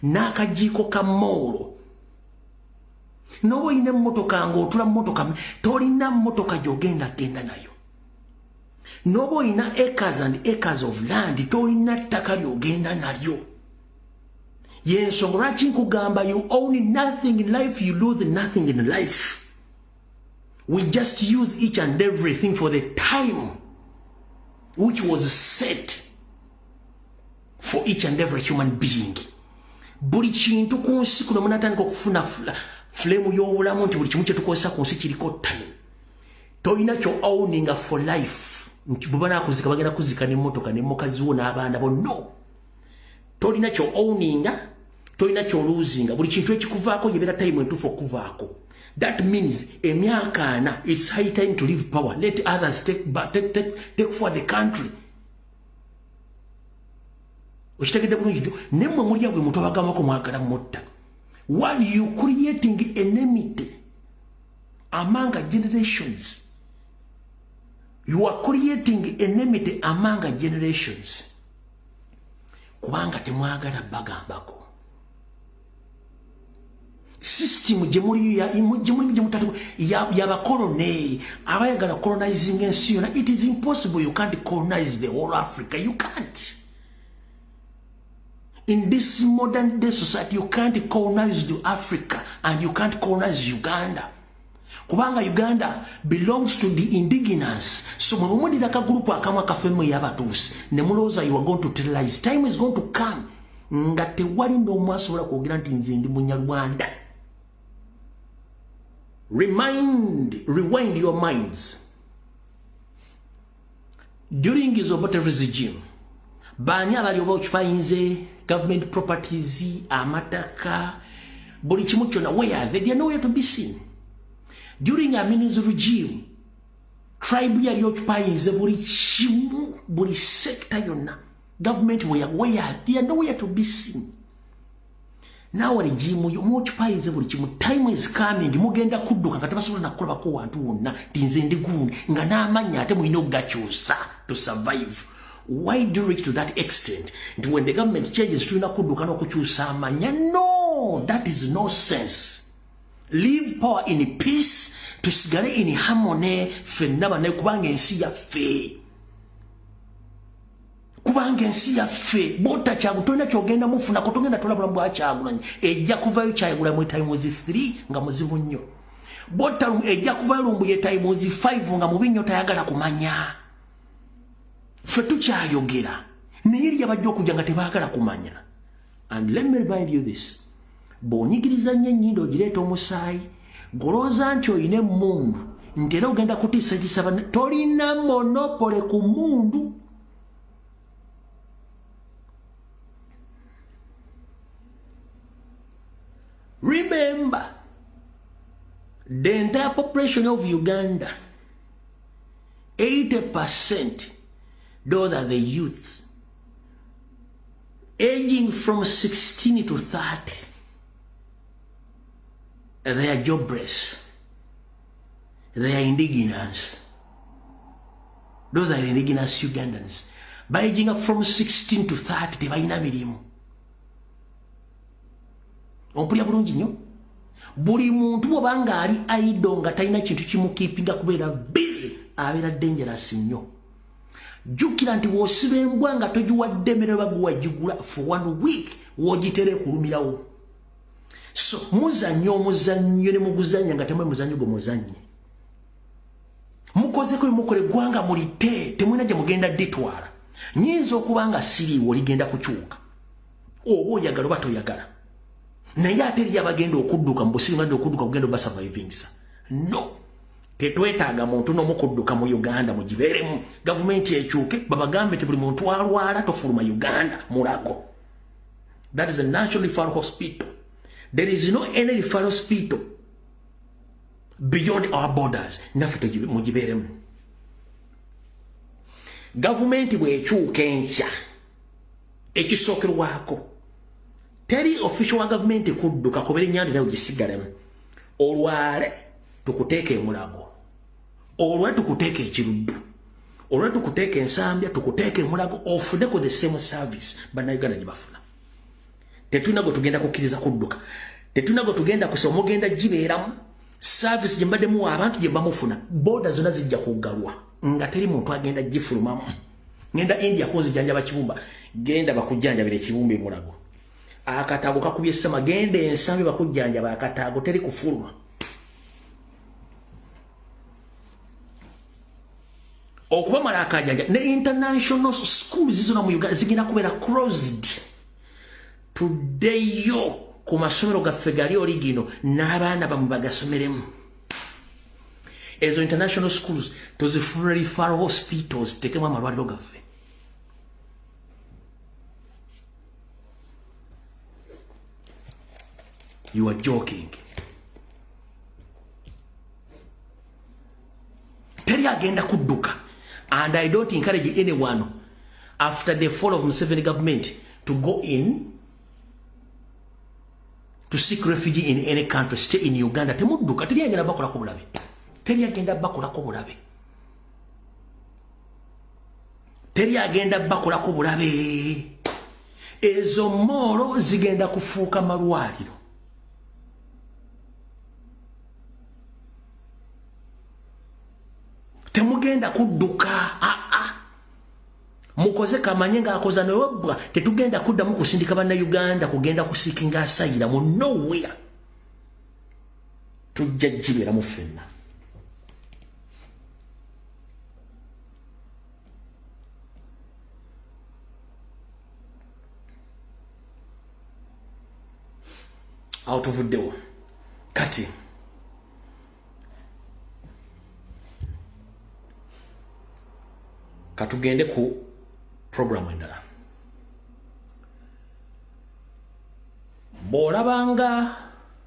n'akajiiko ka moolo. N'oba oyina emmotoka ng'otula mmotoka, tolina mmotoka gy'ogenda genda nayo. N'oba oyina acres and acres of land, tolina ttaka ly'ogenda nalyo. Yensonga lwaki nkugamba, you own nothing in life, you lose nothing in life. We just use each and everything for the time which was set for each and every human being. Buli kintu ku nsi kuno, munatandika okufuna frame y'obulamu nti buli kimu kyetukozesa ku nsi kiriko time. Tolina kyo owninga for life nti bwe banakuzika bagenda kuzika n'emmotoka ne mukazi wo n'abaana bo. No, tolina kyo owninga, tolina kyoluzinga. Buli kintu ekikuvaako yebeera time entuufu okuvaako. That means emyaka 40, it's high time to leave power. Let others take for the country. Okitegedde bulungi nti nemmwe mulya bwe mutu abagambako mwagala mutta. One, you creating enmity among generations. You are creating enmity among generations kubanga temwagala bagambako system gyemuliyo yabakolone abayagala colonizing ensi yona. It is impossible. You can't colonize the whole Africa. You can't. In this modern day society, you can't colonize the Africa and you can't colonize Uganda, kubanga Uganda belongs to the indigenous. So mwe mumudira kagroup akamu akafemu y'abatuusi ne mulowooza you are going to terrorize, time is going to come nga tewali n'omu asobola kwogera nti nze ndi Munyarwanda. Remind rewind your minds. During his Obote regime, Baani abali oba occupyinze government properties, amataka, buli kimu kyonna? Where are they? They are nowhere to be seen. During Amin's regime, tribe yali occupyinze buli kimu, buli sector yonna. Government where they are nowhere to be seen. Now regime yo muoccupyinze buli kimu. Time is coming, mugenda kudduka nga tebasobola nakulabako wantu wonna nti nze ndi gundi, nga n'amannya ate mulina okugakyusa to survive. Why do you reach to that extent nti when the government changes tulina kudduka n'okukyusa amanya? No, that is no sense. Leave power in peace, tusigale in harmony ffenna banne, kubanga ensi yaffe, kubanga ensi yaffe. Bw'otta Kyagu tolina kyogenda mufunako, togenda tolabula bwa Kyagulanyi, ejja kuvayo Kyagulanyi times 3 nga muzibu nnyo. Bw'otta ejja kuvayo Lumbuye times 5 nga mubi nnyo, tayagala kumanya. Ffe tukyayogera, naye eri abajja okujja nga tebaagala kumanya. And let me remind you this: bw'onyigiriza nnyo ennyindo ogireeta omusaayi, golooza nti oyina emmundu nti era ogenda kutiisatiisa banne, tolina monopoly ku mundu. Remember, the entire population of Uganda, 80% those are the youths aging from 16 to 30. They are jobless. They are indigenous. Those are the indigenous Ugandans. By aging from 16 to 30, tebalina mirimu. Ompulira bulungi nnyo? Buli muntu bw'obanga ali idle nga talina kintu kimukeepinga kubeera busy, abeera dangerous nnyo. Jjukira nti bw'osiba embwa nga togiwadde emmere, baguwagigula for one week, w'ogitera ekulumirawo. So muzannyo omuzannyo ne muguzannya nga temwe muzannyo gwe muzannye. Mukozeko mukola eggwanga mulite, temulina gye mugenda dditwala. Nyinza okuba nga siriiwo, ligenda kukyuka oba oyagala oba toyagala, naye ate eri abagenda okudduka mu busiringanda, okudduka kugenda obasurvivingisa, no. Tetwetaaga muntu n'omu kudduka mu Uganda. Mugibeeremu, gavumenti ekyuke, babagambe nti buli muntu alwala tofuluma Uganda, Mulago. That is a national referral hospital. There is no any referral hospital beyond our borders. Naffe mugibeeremu. Gavumenti bw'ekyuka enkya, ekisookerwako, teri official wa gavumenti kudduka. Kubera enyanja nayo gisigalemu. Olwale tukuteeka Emulago, olwale tukuteeka Ekiruddu, olwale tukuteeka Ensambya, tukuteeka Emulago, ofuneko the same service Bannayuganda gye bafuna. Tetulina gwe tugenda kukkiriza kudduka, tetulina gwe tugenda kusa. Omugenda gibeeramu service gye mbadde muwa abantu gye bamufuna. Border zonna zijja kuggalwa nga teri muntu agenda gifulumamu. Ngenda India kunzijanjaba kibumba, genda bakujjanjabira ekibumba Emulago. Akataago kakubye essama, genda Ensambi bakujjanjaba akataago. Teri kufuluma. Okubamala akajanja ne international schools zona mu Uganda zigenda kubeera closed. Tuddeyo ku masomero gaffe gali oligino n'abaana bamwe bagasomeremu. Ezo international schools tuzifuule referral hospitals, tutekemu amalwaliro gaffe. You are joking. Teri agenda kudduka, and I don't encourage anyone after the fall of Museveni government to go in to seek refuge in any country. Stay in Uganda. Temudduka, teri agenda bakolako bulabe, teri agenda bakolako bulabe, teri agenda bakolako bulabe. Ezo mall zigenda kufuuka malwaliro. Temugenda kudduka. Aa, mukoze kamanye ng'akoza newebwa. Tetugenda kuddamu kusindika Bannayuganda kugenda kuseekinga asylum mu nowhere. Tujja gibeeramu ffenna. Awo tuvuddewo. Kati katugende ku programu endala. Bw'olabanga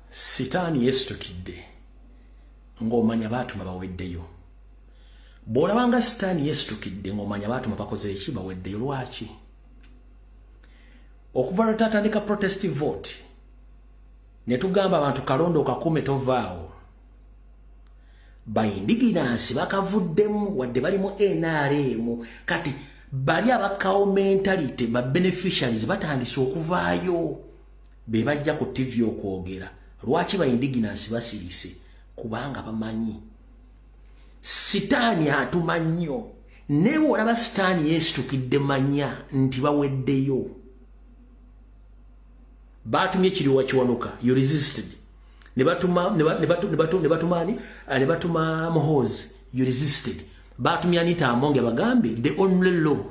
sitaani yeesitukidde, ng'omanya baatuma baweddeyo. Bw'olabanga sitaani yeesitukidde, ng'omanya baatuma bakoze eki? Baweddeyo. Lwaki? Okuva lwe tatandika protest vote ne tugamba abantu, "Kalonda okakume, tovaawo," ba indigenous bakavuddemu, wadde bali mu NRM. Kati bali aba cow mentality, ba beneficiaries, batandise okuvaayo, be bajja ku TV okwogera. Lwaki ba indigenous basirise? Kubanga bamanyi sitaani atuma nnyo. Naye bw'olaba sitaani yeesitukidde, manya nti baweddeyo. Batumye Kiryowa Kiwanuka, you resisted. Ne batuma ne batuma ani? Ne batuma Muhoozi, you resisted. Batumye Anita Amonge, bagambe the only law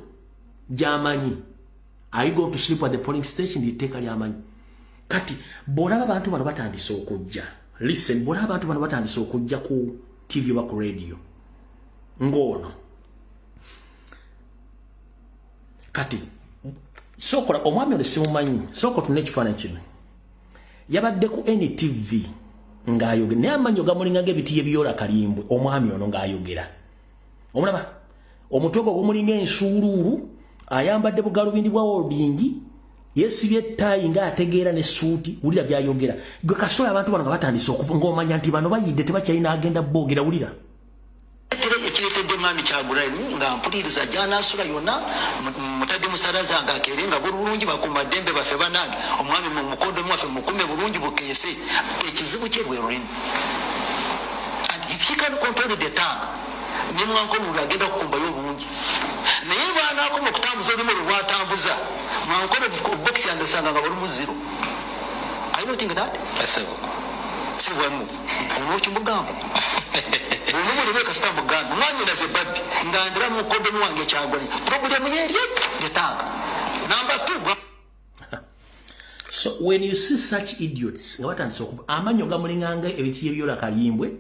gy'amanyi, "Are you going to sleep at the polling station?" Liteeka ly'amanyi. Kati bw'olaba abantu bano batandise okujja, listen, bw'olaba abantu bano batandise okujja ku TV oba ku radio ng'ono kati, sookola omwami ono simumanyi, sooka otuna ekifaananyi kino. Yabadde ku NTV ng'ayogera, naye amannyo gamulinga ng'ebiti ebyola kalimbwe. Omwami ono ng'ayogera, omulaba omutwe gwe gumulinga ensuuluulu, ayambadde bugalubindi bwa welding, yeesibye ettaayi ng'ategeera n'essuuti. Wulira by'ayogera. Gwe kasola abantu bano nga batandise okuva, ng'omanya nti bano bayidde, tebakyalina agenda boogera. Wulira. Ekireetedde mwami Kyagulanyi nga mpuliriza gy'anaasula yonna, mutadde musala zange, akeere nga buli bulungi. Bakuuma ddembe baffe banange, omwami mukodomi waffe mukume bulungi bukeese. Ekizibu kye lwe lulimi, and if he can control the tongue, ne mwankomulu agenda kukumbayo obungi. Naye bwanaakoma okutambuza olulimi olwo lwatambuza, mwankole bokisi yange osanga nga buli muziro. Are you noting that? Sibwamu onokimugamba olumulebe kasita mugamba mwanyinaze babbi nga ndira mukodomi wange Kyagulanyi, problem yeri getanga number 2. So when you see such idiots nga batandise okuva, amannyo gamulinganga ebiti ebyola kalimbwe,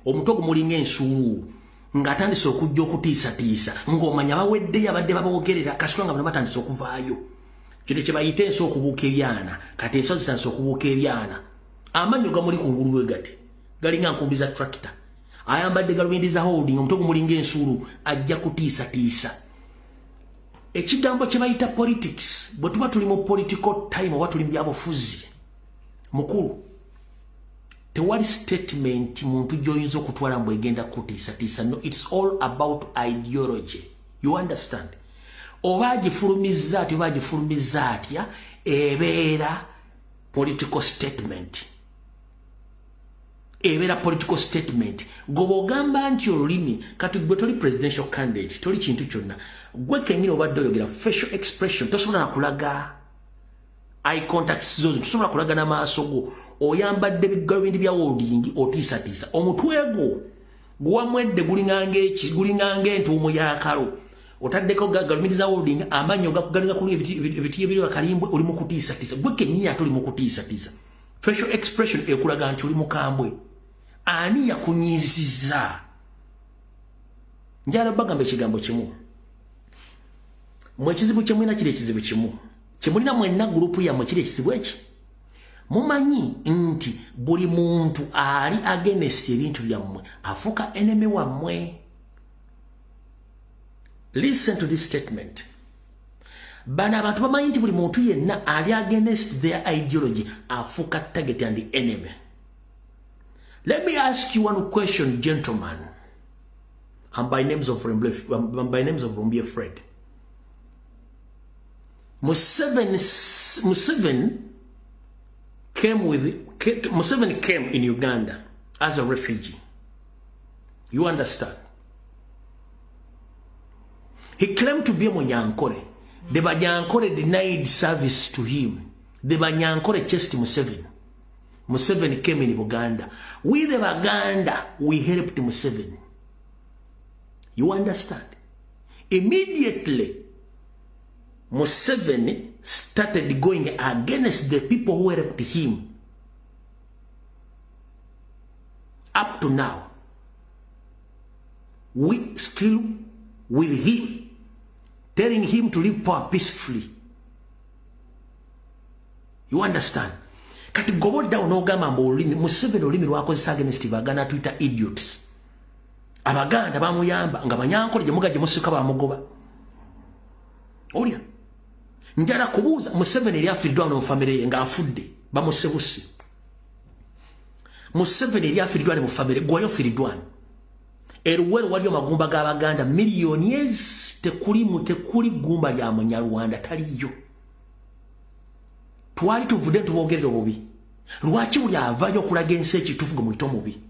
omutwe gumulinga ensuuluulu, ng'atandise okujja okutiisatiisa, ng'omanya baweddeyo abadde baboogerera. Kasitwa nga bano batandise okuvaayo, kino kye bayita ensi okubuuka ebyana. Kati ensi zitandise okubuuka ebyana. Amannyo gamuli ku ngulu we gati galinga nkumbi za tractor, ayambadde galubindi za welding, omutwe gumulinga ensuulu, ajja kutiisatiisa. Ekigambo kye bayita politics, bwe tuba tuli mu political time oba tuli mu byabufuzi, mukulu, tewali statement muntu gy'oyinza okutwala mbu egenda kutiisatiisa. No, it's all about ideology, you understand? Oba agifulumizza atya, oba agifulumizza atya, ebeera political statement, ebeera political statement. Goba ogamba nti olulimi, kati gwe toli presidential candidate, toli kintu kyonna, gwe kenyini obadde oyogera facial expression, tosobola nakulaga eye contact zo, tosobola kulaga n'amaaso go. Oyambadde bigalubindi bya welding, otiisatiisa. Omutwe gwo guwamwedde gulinganga entuumo y'akalo, otaddeko galubindi za welding, amannyo galinga kuli ebiti ebiri akalimbwe, oli mu kutiisatiisa. Gwe kenyini ate oli mu kutiisatiisa. Facial expression ekulaga nti oli mukambwe. Ani yakunyiizizza? Njala bagamba ekigambo kimu: mwe ekizibu kyemulina kiri ekizibu kimu kyemulina mwenna, group yammwe, kiri ekizibu eki mumanyi nti buli muntu ali against ebintu byammwe afuuka enemy wammwe. Listen to this statement. Bano abantu bamanyi nti buli muntu yenna ali against their ideology afuuka target and enemy. Let me ask you one question, gentlemen. I'm by names of I'm by names of Rumbie Fred. Museveni came in Uganda as a refugee. You understand? He claimed to be a Munyankore. The Banyankore denied service to him. The Banyankore chased Museveni. Museveni came in Uganda. We the Baganda, we helped Museveni. You understand? Immediately, Museveni started going against the people who helped him. Up to now, we still with him, telling him to leave power peacefully. You understand? Kati goboddawo n'ogamba mbu olulimi Museveni olulimi lwakozesa against Baganda, tuyita idiots. Abaganda bamuyamba nga Banyankole gye muga gye musika bamugoba. Olya njala kubuuza, Museveni eri afiiriddwa mu famire ye ng'afudde bamusebuse. Museveni eri afiiriddwa ne mu famire gwali ofiiriddwa eruweru waliyo magumba g'Abaganda miliyoni ezi, tekuli tekuli gumba lya Munyarwanda, taliyo. Twali tuvudde tubogerera obubi. Lwaki buli avayo okulaga ensi ekituufu gwe muyita omubi?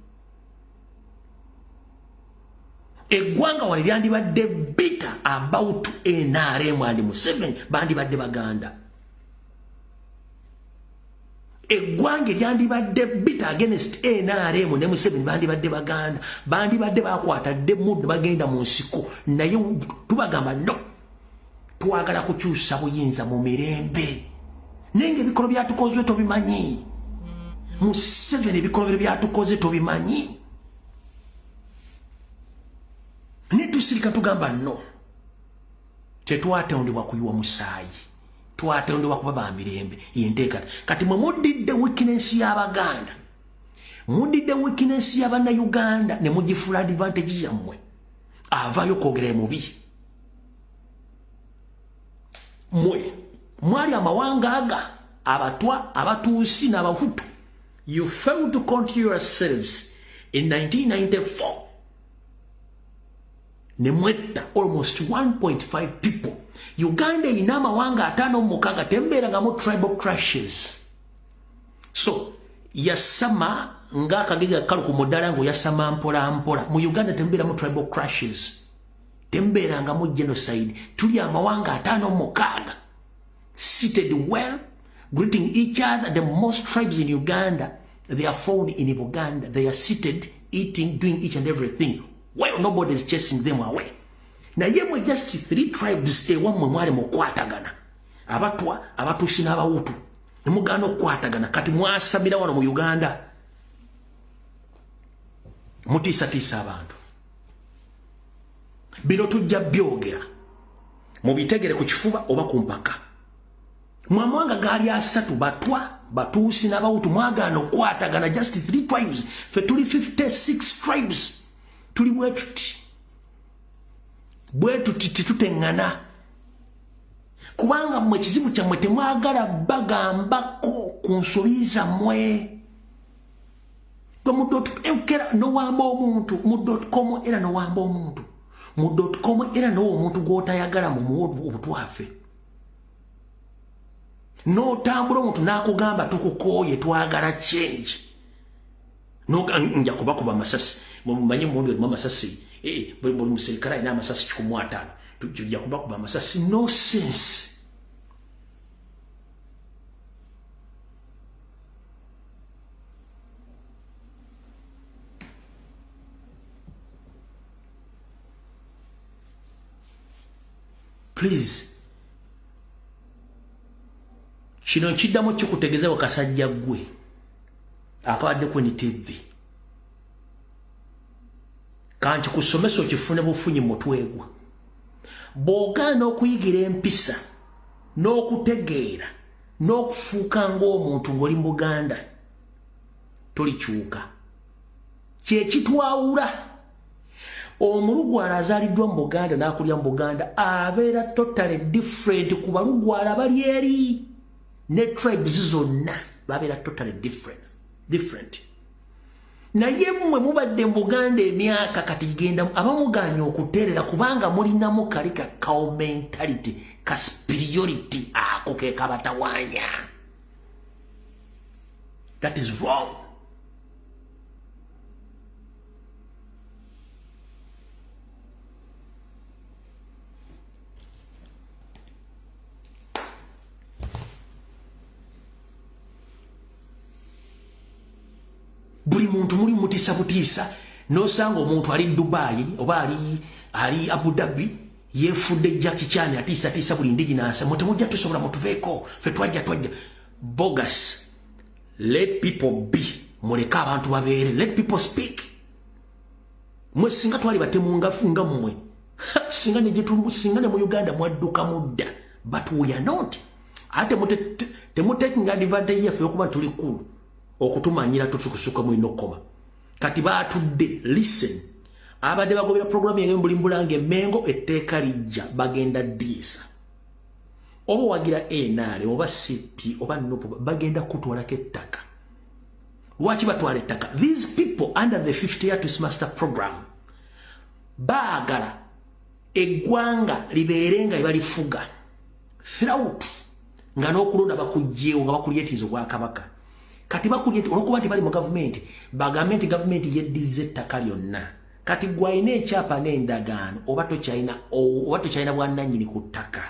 Eggwanga wali lyandibadde bitter about NRM and Museveni, bandibadde Baganda. Eggwanga eryandibadde bitter against NRM ne Museveni bandibadde Baganda, bandibadde bakwata dde muddu bagenda mu nsiko. Naye tubagamba no, twagala kukyusa buyinza mu mirembe. Naye nga ebikolwa byatukoze tobimanyi. Museveni ebikolwa byatukoze tobimanyi. Naye tusirika tugamba no, tetwatondebwa kuyiwa musaayi, twatondebwa kuba ba mirembe. Yenteeka kati mwe muddidde weakness y'Abaganda, muddidde weakness y'Abannayuganda ne mugifuula advantage yammwe. Avaayo kwogera mubi. Mwe mwali amawanga aga Abatwa, Abatuusi n'Abahutu. You failed to control yourselves in 1994 ne mwetta almost 1.5 people. Uganda erina amawanga 56, tembeerangamu tribal clashes. So yasama ng'akagega kalu ku muddala ng'oyasama mpola mpola. Mu Uganda tembeeramu tribal clashes, tembeerangamu genocide. Tuli amawanga 56 seated well, greeting each other. The most tribes in Uganda, they are found in Uganda. They are seated, eating, doing each and everything well. Nobody is chasing them away. Naye mwe just three tribes ewammwe mwali mukwatagana, Abatwa, Abatuusi n'Abawutu, nemugaana okukwatagana. Kati mwasamira wano mu Uganda mutiisatiisa abantu. Bino tujja byogera, mubitegere ku kifuba oba ku mpaka. Mwamawanga gaali 3, Batwa, Batuusi n'Abawutu, mwagaana okukwatagana. Just three tribes, fe tuli 56 tribes. Tuli bwe tuti bwe tuti, tetuteŋŋana, kubanga mmwe ekizibu kyammwe temwagala bagambako ku nsobi zammwe. Gwe mu era nowamba omuntu mu .com, era nowamba omuntu mu .com, era nowa omuntu gw'otayagala mumuwa obutwafe, n'otambula omuntu n'akugamba tukukooye, twagala change. Nja kubakuba amasasi. Mumanye mundi olimu amasasi, buli muserikale alina amasasi 150, tujja kubakuba amasasi. No sense. Please, kino nkiddamu kikutegeeza, wakasajja ggwe akabadde ku NTV, kanti kusomesa okifune bufunyi mutwegwa. Bw'ogaana okuyigira empisa n'okutegeera n'okufuuka ng'omuntu ng'oli mu Buganda, tolikyuka. Kyekitwawula omulugwala azaaliddwa mu Buganda n'akulya mu Buganda abeera totally different ku balugwala bali eri ne tribes zonna, babeera totally different. Naye mmwe mubadde mu Buganda emyaka kati genda abamuganya okuteerera, kubanga mulinamu kali ka cow mentality, ka superiority, ako ke kabatawaanya. That is wrong. Buli muntu muli mutiisa butiisa. Nosanga omuntu ali Dubai oba ali Abu Dhabi, yefudde Jackie Chan, atiisatiisa buli ndiginansa. Mwe temujja tusobola, mutuveeko, fe twajja twajja. Bogus. Let people be, muleke abantu babeere. Let people speak. Mwe singa twali batemu nga mmwe, singa ne mu Uganda mwadduka mudda, but we are not. Ate temutakinga advantage yaffe okuba tuli cool okutumanyira tutukusuka mulina okukoma. Kati batudde, listen, abadde bagobera programu yange mbuli mbulange Mengo, etteeka lijja bagenda ddiisa. Oba wagira NRM oba CP oba NUP, bagenda kutwalako ettaka. Lwaki batwala ettaka? These people under the 50 year Master program baagala eggwanga libeere nga balifuga throughout, nga n'okulonda bakuggyewo, nga bakulyetiza obwakabaka. Kati bakulyeti olwokuba nti bali mu gavumenti, bagambe nti gavumenti yeddiza ettaka lyonna. Kati gwalina ekyapa n'endagaano, oba tokyalina bwannannyini ku ttaka.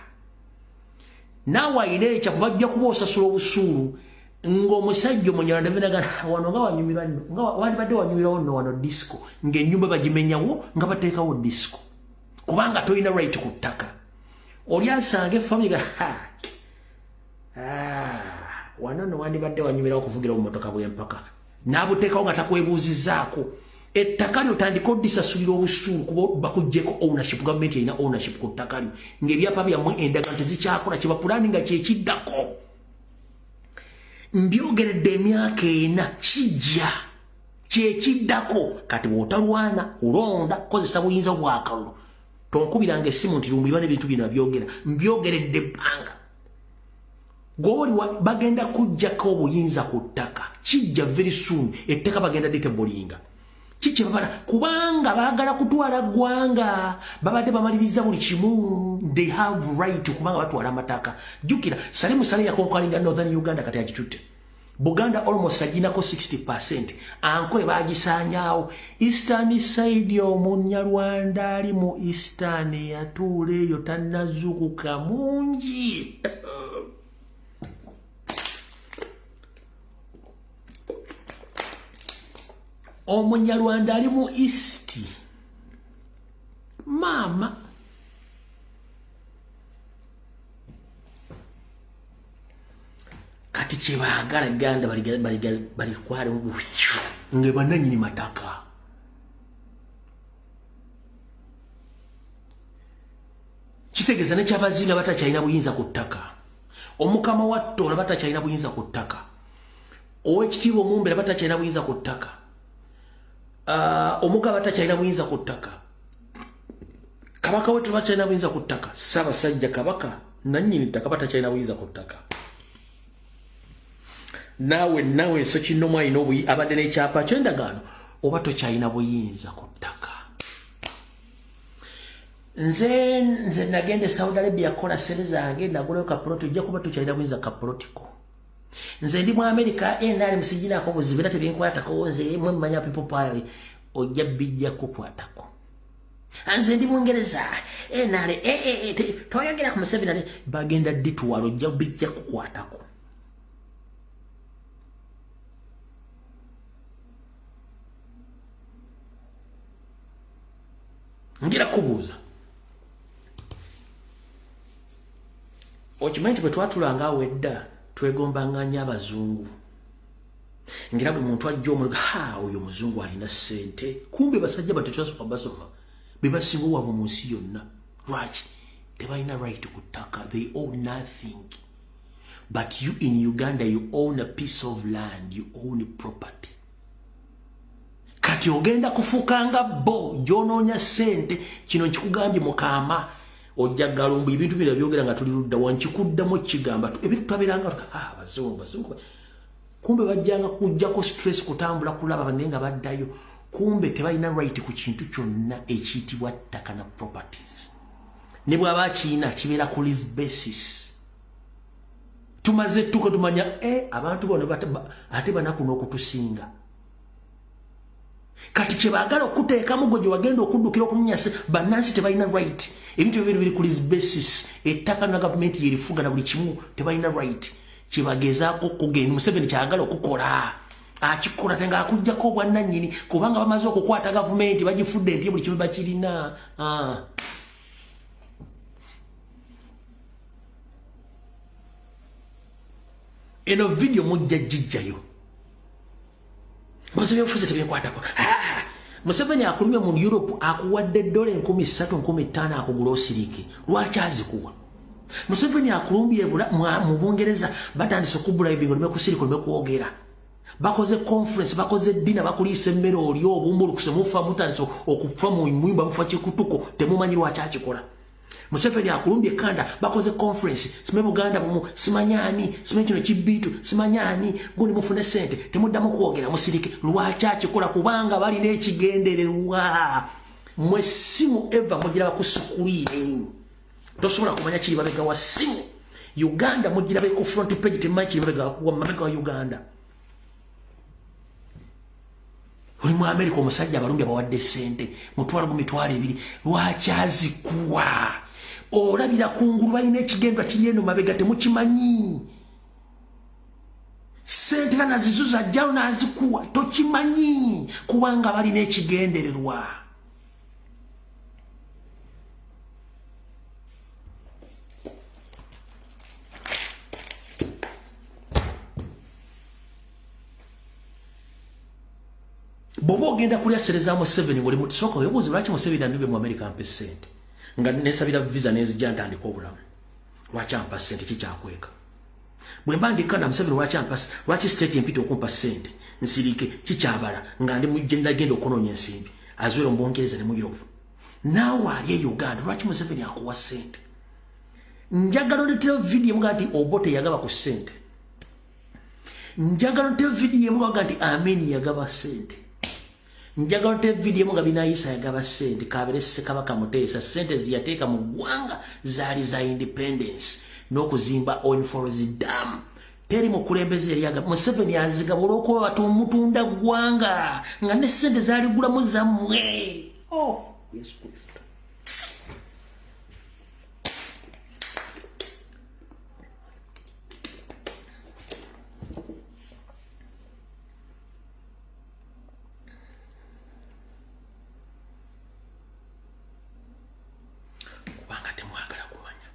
Naawe alina ekyapa, bajja kuba osasula obusuulu ng'omusajja omunyarwanda binaga wano nga wanyumirwa nno, nga wandibadde wanyumirawo nno wano disco, ng'ennyumba bagimenyawo nga bateekawo disco, kubanga tolina right ku ttaka. Oli asanga efamily ga ha, ah, wano nno wandibadde wanyumirawo okuvugira obumotoka bw'empaka, n'abuteekawo nga takwebuuzizaako. Ettaka lyo tandika odisasulira obusuulu kuba bakuggyeko ownership. Gavumenti erina ownership ku ttaka lyo, ng'ebyapa byammwe, endagaano tezikyakola. Kyebapulaani nga kyekiddako mbyogeredde emyaka 4, kijja kyekiddako. Kati bw'otalwana kulonda kozesa buyinza bwakalulu, tonkubiranga essimu nti lumbiba n'ebintu bino abyogera. Mbyogeredde ebbanga gwoli, bagenda kujjako obuyinza ku ttaka. Kijja very soon. Ettaka bagenda ditablinga kikyebabala kubanga baagala kutwala ggwanga. Babadde bamaliriza buli kimu. They have right kubanga batwala amataka. Jjukira Salim Saleh yaconqueringa northern Uganda, kati agitutte Buganda almost aginako 60. Ankole bagisaanyaawo. Eastern side, omunyarwanda ali mu eastern yatuula eyo tannazukuka mungi. Omunyarwanda ali mu east, maama, kati kyebaagala ganda balitwale nga bananyini mataka. Kitegeeza nekyabazinga batakyalina buyinza ku ttaka, omukama wa Ttoola batakyalina buyinza ku ttaka, owekitiibwa omumbera batakyalina buyinza ku ttaka, omugaba takyalina buyinza ku ttaka, kabaka wetu bakyalina buyinza ku ttaka, Ssaabasajja Kabaka nannyini ttaka batakyalina buyinza ku ttaka. Naawe enso kinnomu alina abadde n'ekyapa ky'endagaano, oba tokyalina buyinza ku ttaka. Nze nagenda e Saudi Arabia kukola sente zange, nagulayo kapuloti, ojja kuba tokyalina buyinza kapulotiko. Nze ndi mu America, NRM siginako buzibu era tebinkwatako, nze mwe mmanya people power, ojja bijja kukwatako. Nze ndi Bungereza, NRA toyogera ku Museveni, bagenda ditwala, ojja bijja kukwatako. Ngira kubuuza, okimanyi nti bwe twatulanga awo edda twegombanga nnyo abazungu, ngira buli muntu ajja omuliga, ha, oyo omuzungu alina ssente. Kumbe basajja batetwasooka basoma be basinga obwavu mu nsi yonna. Lwaki? Tebalina right ku ttaka. They own nothing. But you in Uganda, you own a piece of land, you own property. Kati ogenda kufuukanga bo gy'onoonya ssente. Kino nkikugambye mukama ojja galumbu. Ebintu bino byogera nga tuli ludda wankikuddamu kigamba ebintu twabeeranga abazungu bazungu, kumbe bajjanga kujjako stress, kutambula kulaba banne nga baddayo, kumbe tebalina right ku kintu kyonna ekiyitibwa ttaka na properties. Ne bw'aba akiina kibeera ku lease basis. Tumaze tuka tumanya abantu bono ate banaku n'okutusinga. Kati kyebaagala okuteekamu gwe gye wagenda okuddukira okumunyasa. Bannansi tebalina right. Ebintu ebyo biri ku lease basis. Ettaka na gavumenti yerifuga na buli kimu, tebalina right. Kyebagezaako okugenda Museveni kyagala okukola akikola te ng'akugjako obwannannyini, kubanga bamaze okukwata gavumenti, bagifudde nti buli kimu bakirina. Ah. Eno vidiyo mujja gijjayo. Museveni tebyekwatako. Museveni akulumye mu Europe, akuwadde dola 3000, 5000, akugula osirike. Lwaki azikuwa? Museveni akulumbye mu Bungereza, batandise okubula ebingo oleme kusirika, oleme kwogera. Bakoze conference, bakoze dinner, bakuliisa emmere, oli obumbulukuse, mufa, mutandise okufa mu nyumba, mufa kikutuko, temumanyi lwaki akikola. Museveni akulumbye Kanda, bakoze conference, simanyi Buganda bumu, simanyi ani, simanyi kino kibiitu, simanyi ani, gundi, mufune sente, temuddamu kwogera, musirike. Lwaki akikola? Kubanga balina ekigendererwa. Mwe simu eva mugiraba ku screen, tosobola kumanya kiri mabega wa simu. Uganda mugirabe ku front page, temumanyi kiri mabega wa Uganda. Oli mu America, omusajja abalumbi abawadde sente 20,000, lwaki azikuwa? Olabira kungulu, balina ekigendwa kiri eno mabega, temukimanyi. Sente era nazizuza jjawo nazikuwa, tokimanyi, kubanga balina ekigendererwa. Bw'oba ogenda kulya sente za Museveni, ng'oli mutusooka weebuuze lwaki Museveni andubye mu Amerika ampa essente nga nesabira visa nenzija ntandika obulamu. Lwaki ampa ssente? Kikyakweka. Bwe mba ndikana Museveni, lwaki ampa? Lwaki state empita okumpa ssente nsirike? Kikyabala nga ndi mugenda okunoonya ensimbi azwera mu Bungereza ne mu Europe. Naawe ali e Uganda, lwaki Museveni akuwa ssente? Njagala oleteyo vidiyo emuga nti Obote yagaba ku ssente. Njagala oleteyo vidiyo emugaga nti Amin yagaba ssente. Njagala oleteyo vidiyo emuga Binayisa yagaba ssente. Kabere Ssekabaka Muteesa, ssente ziyateeka mu ggwanga zaali za independence n'okuzimba Owen Falls Dam. Teri mukulembeze yali agaba. Museveni azigaba olw'okuba batumutunda ggwanga nga ne ssente zaaligulamu zammwe. Oh, Yesu Kristo. Kubanga temwagala kumanya.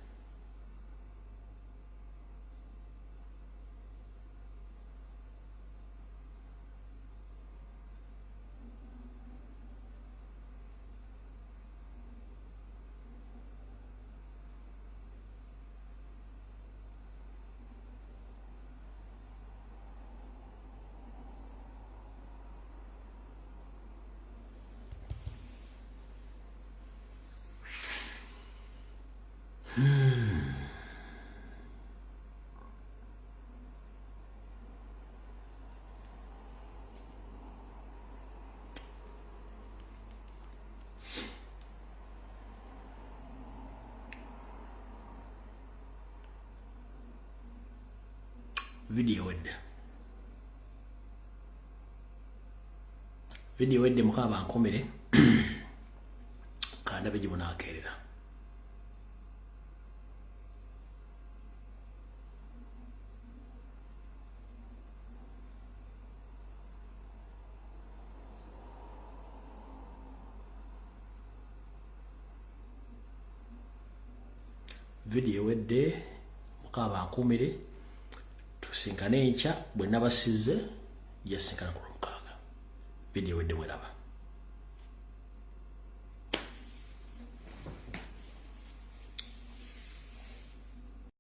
Video ewedde, video ewedde. Mukama bankomere, kandabe gye bunaakeerera. Video ewedde, mukama bankumire, tusinkane enkya. Bwe nabasize, jasinkana ku Lwomukaaga. Video ewedde, mweraba.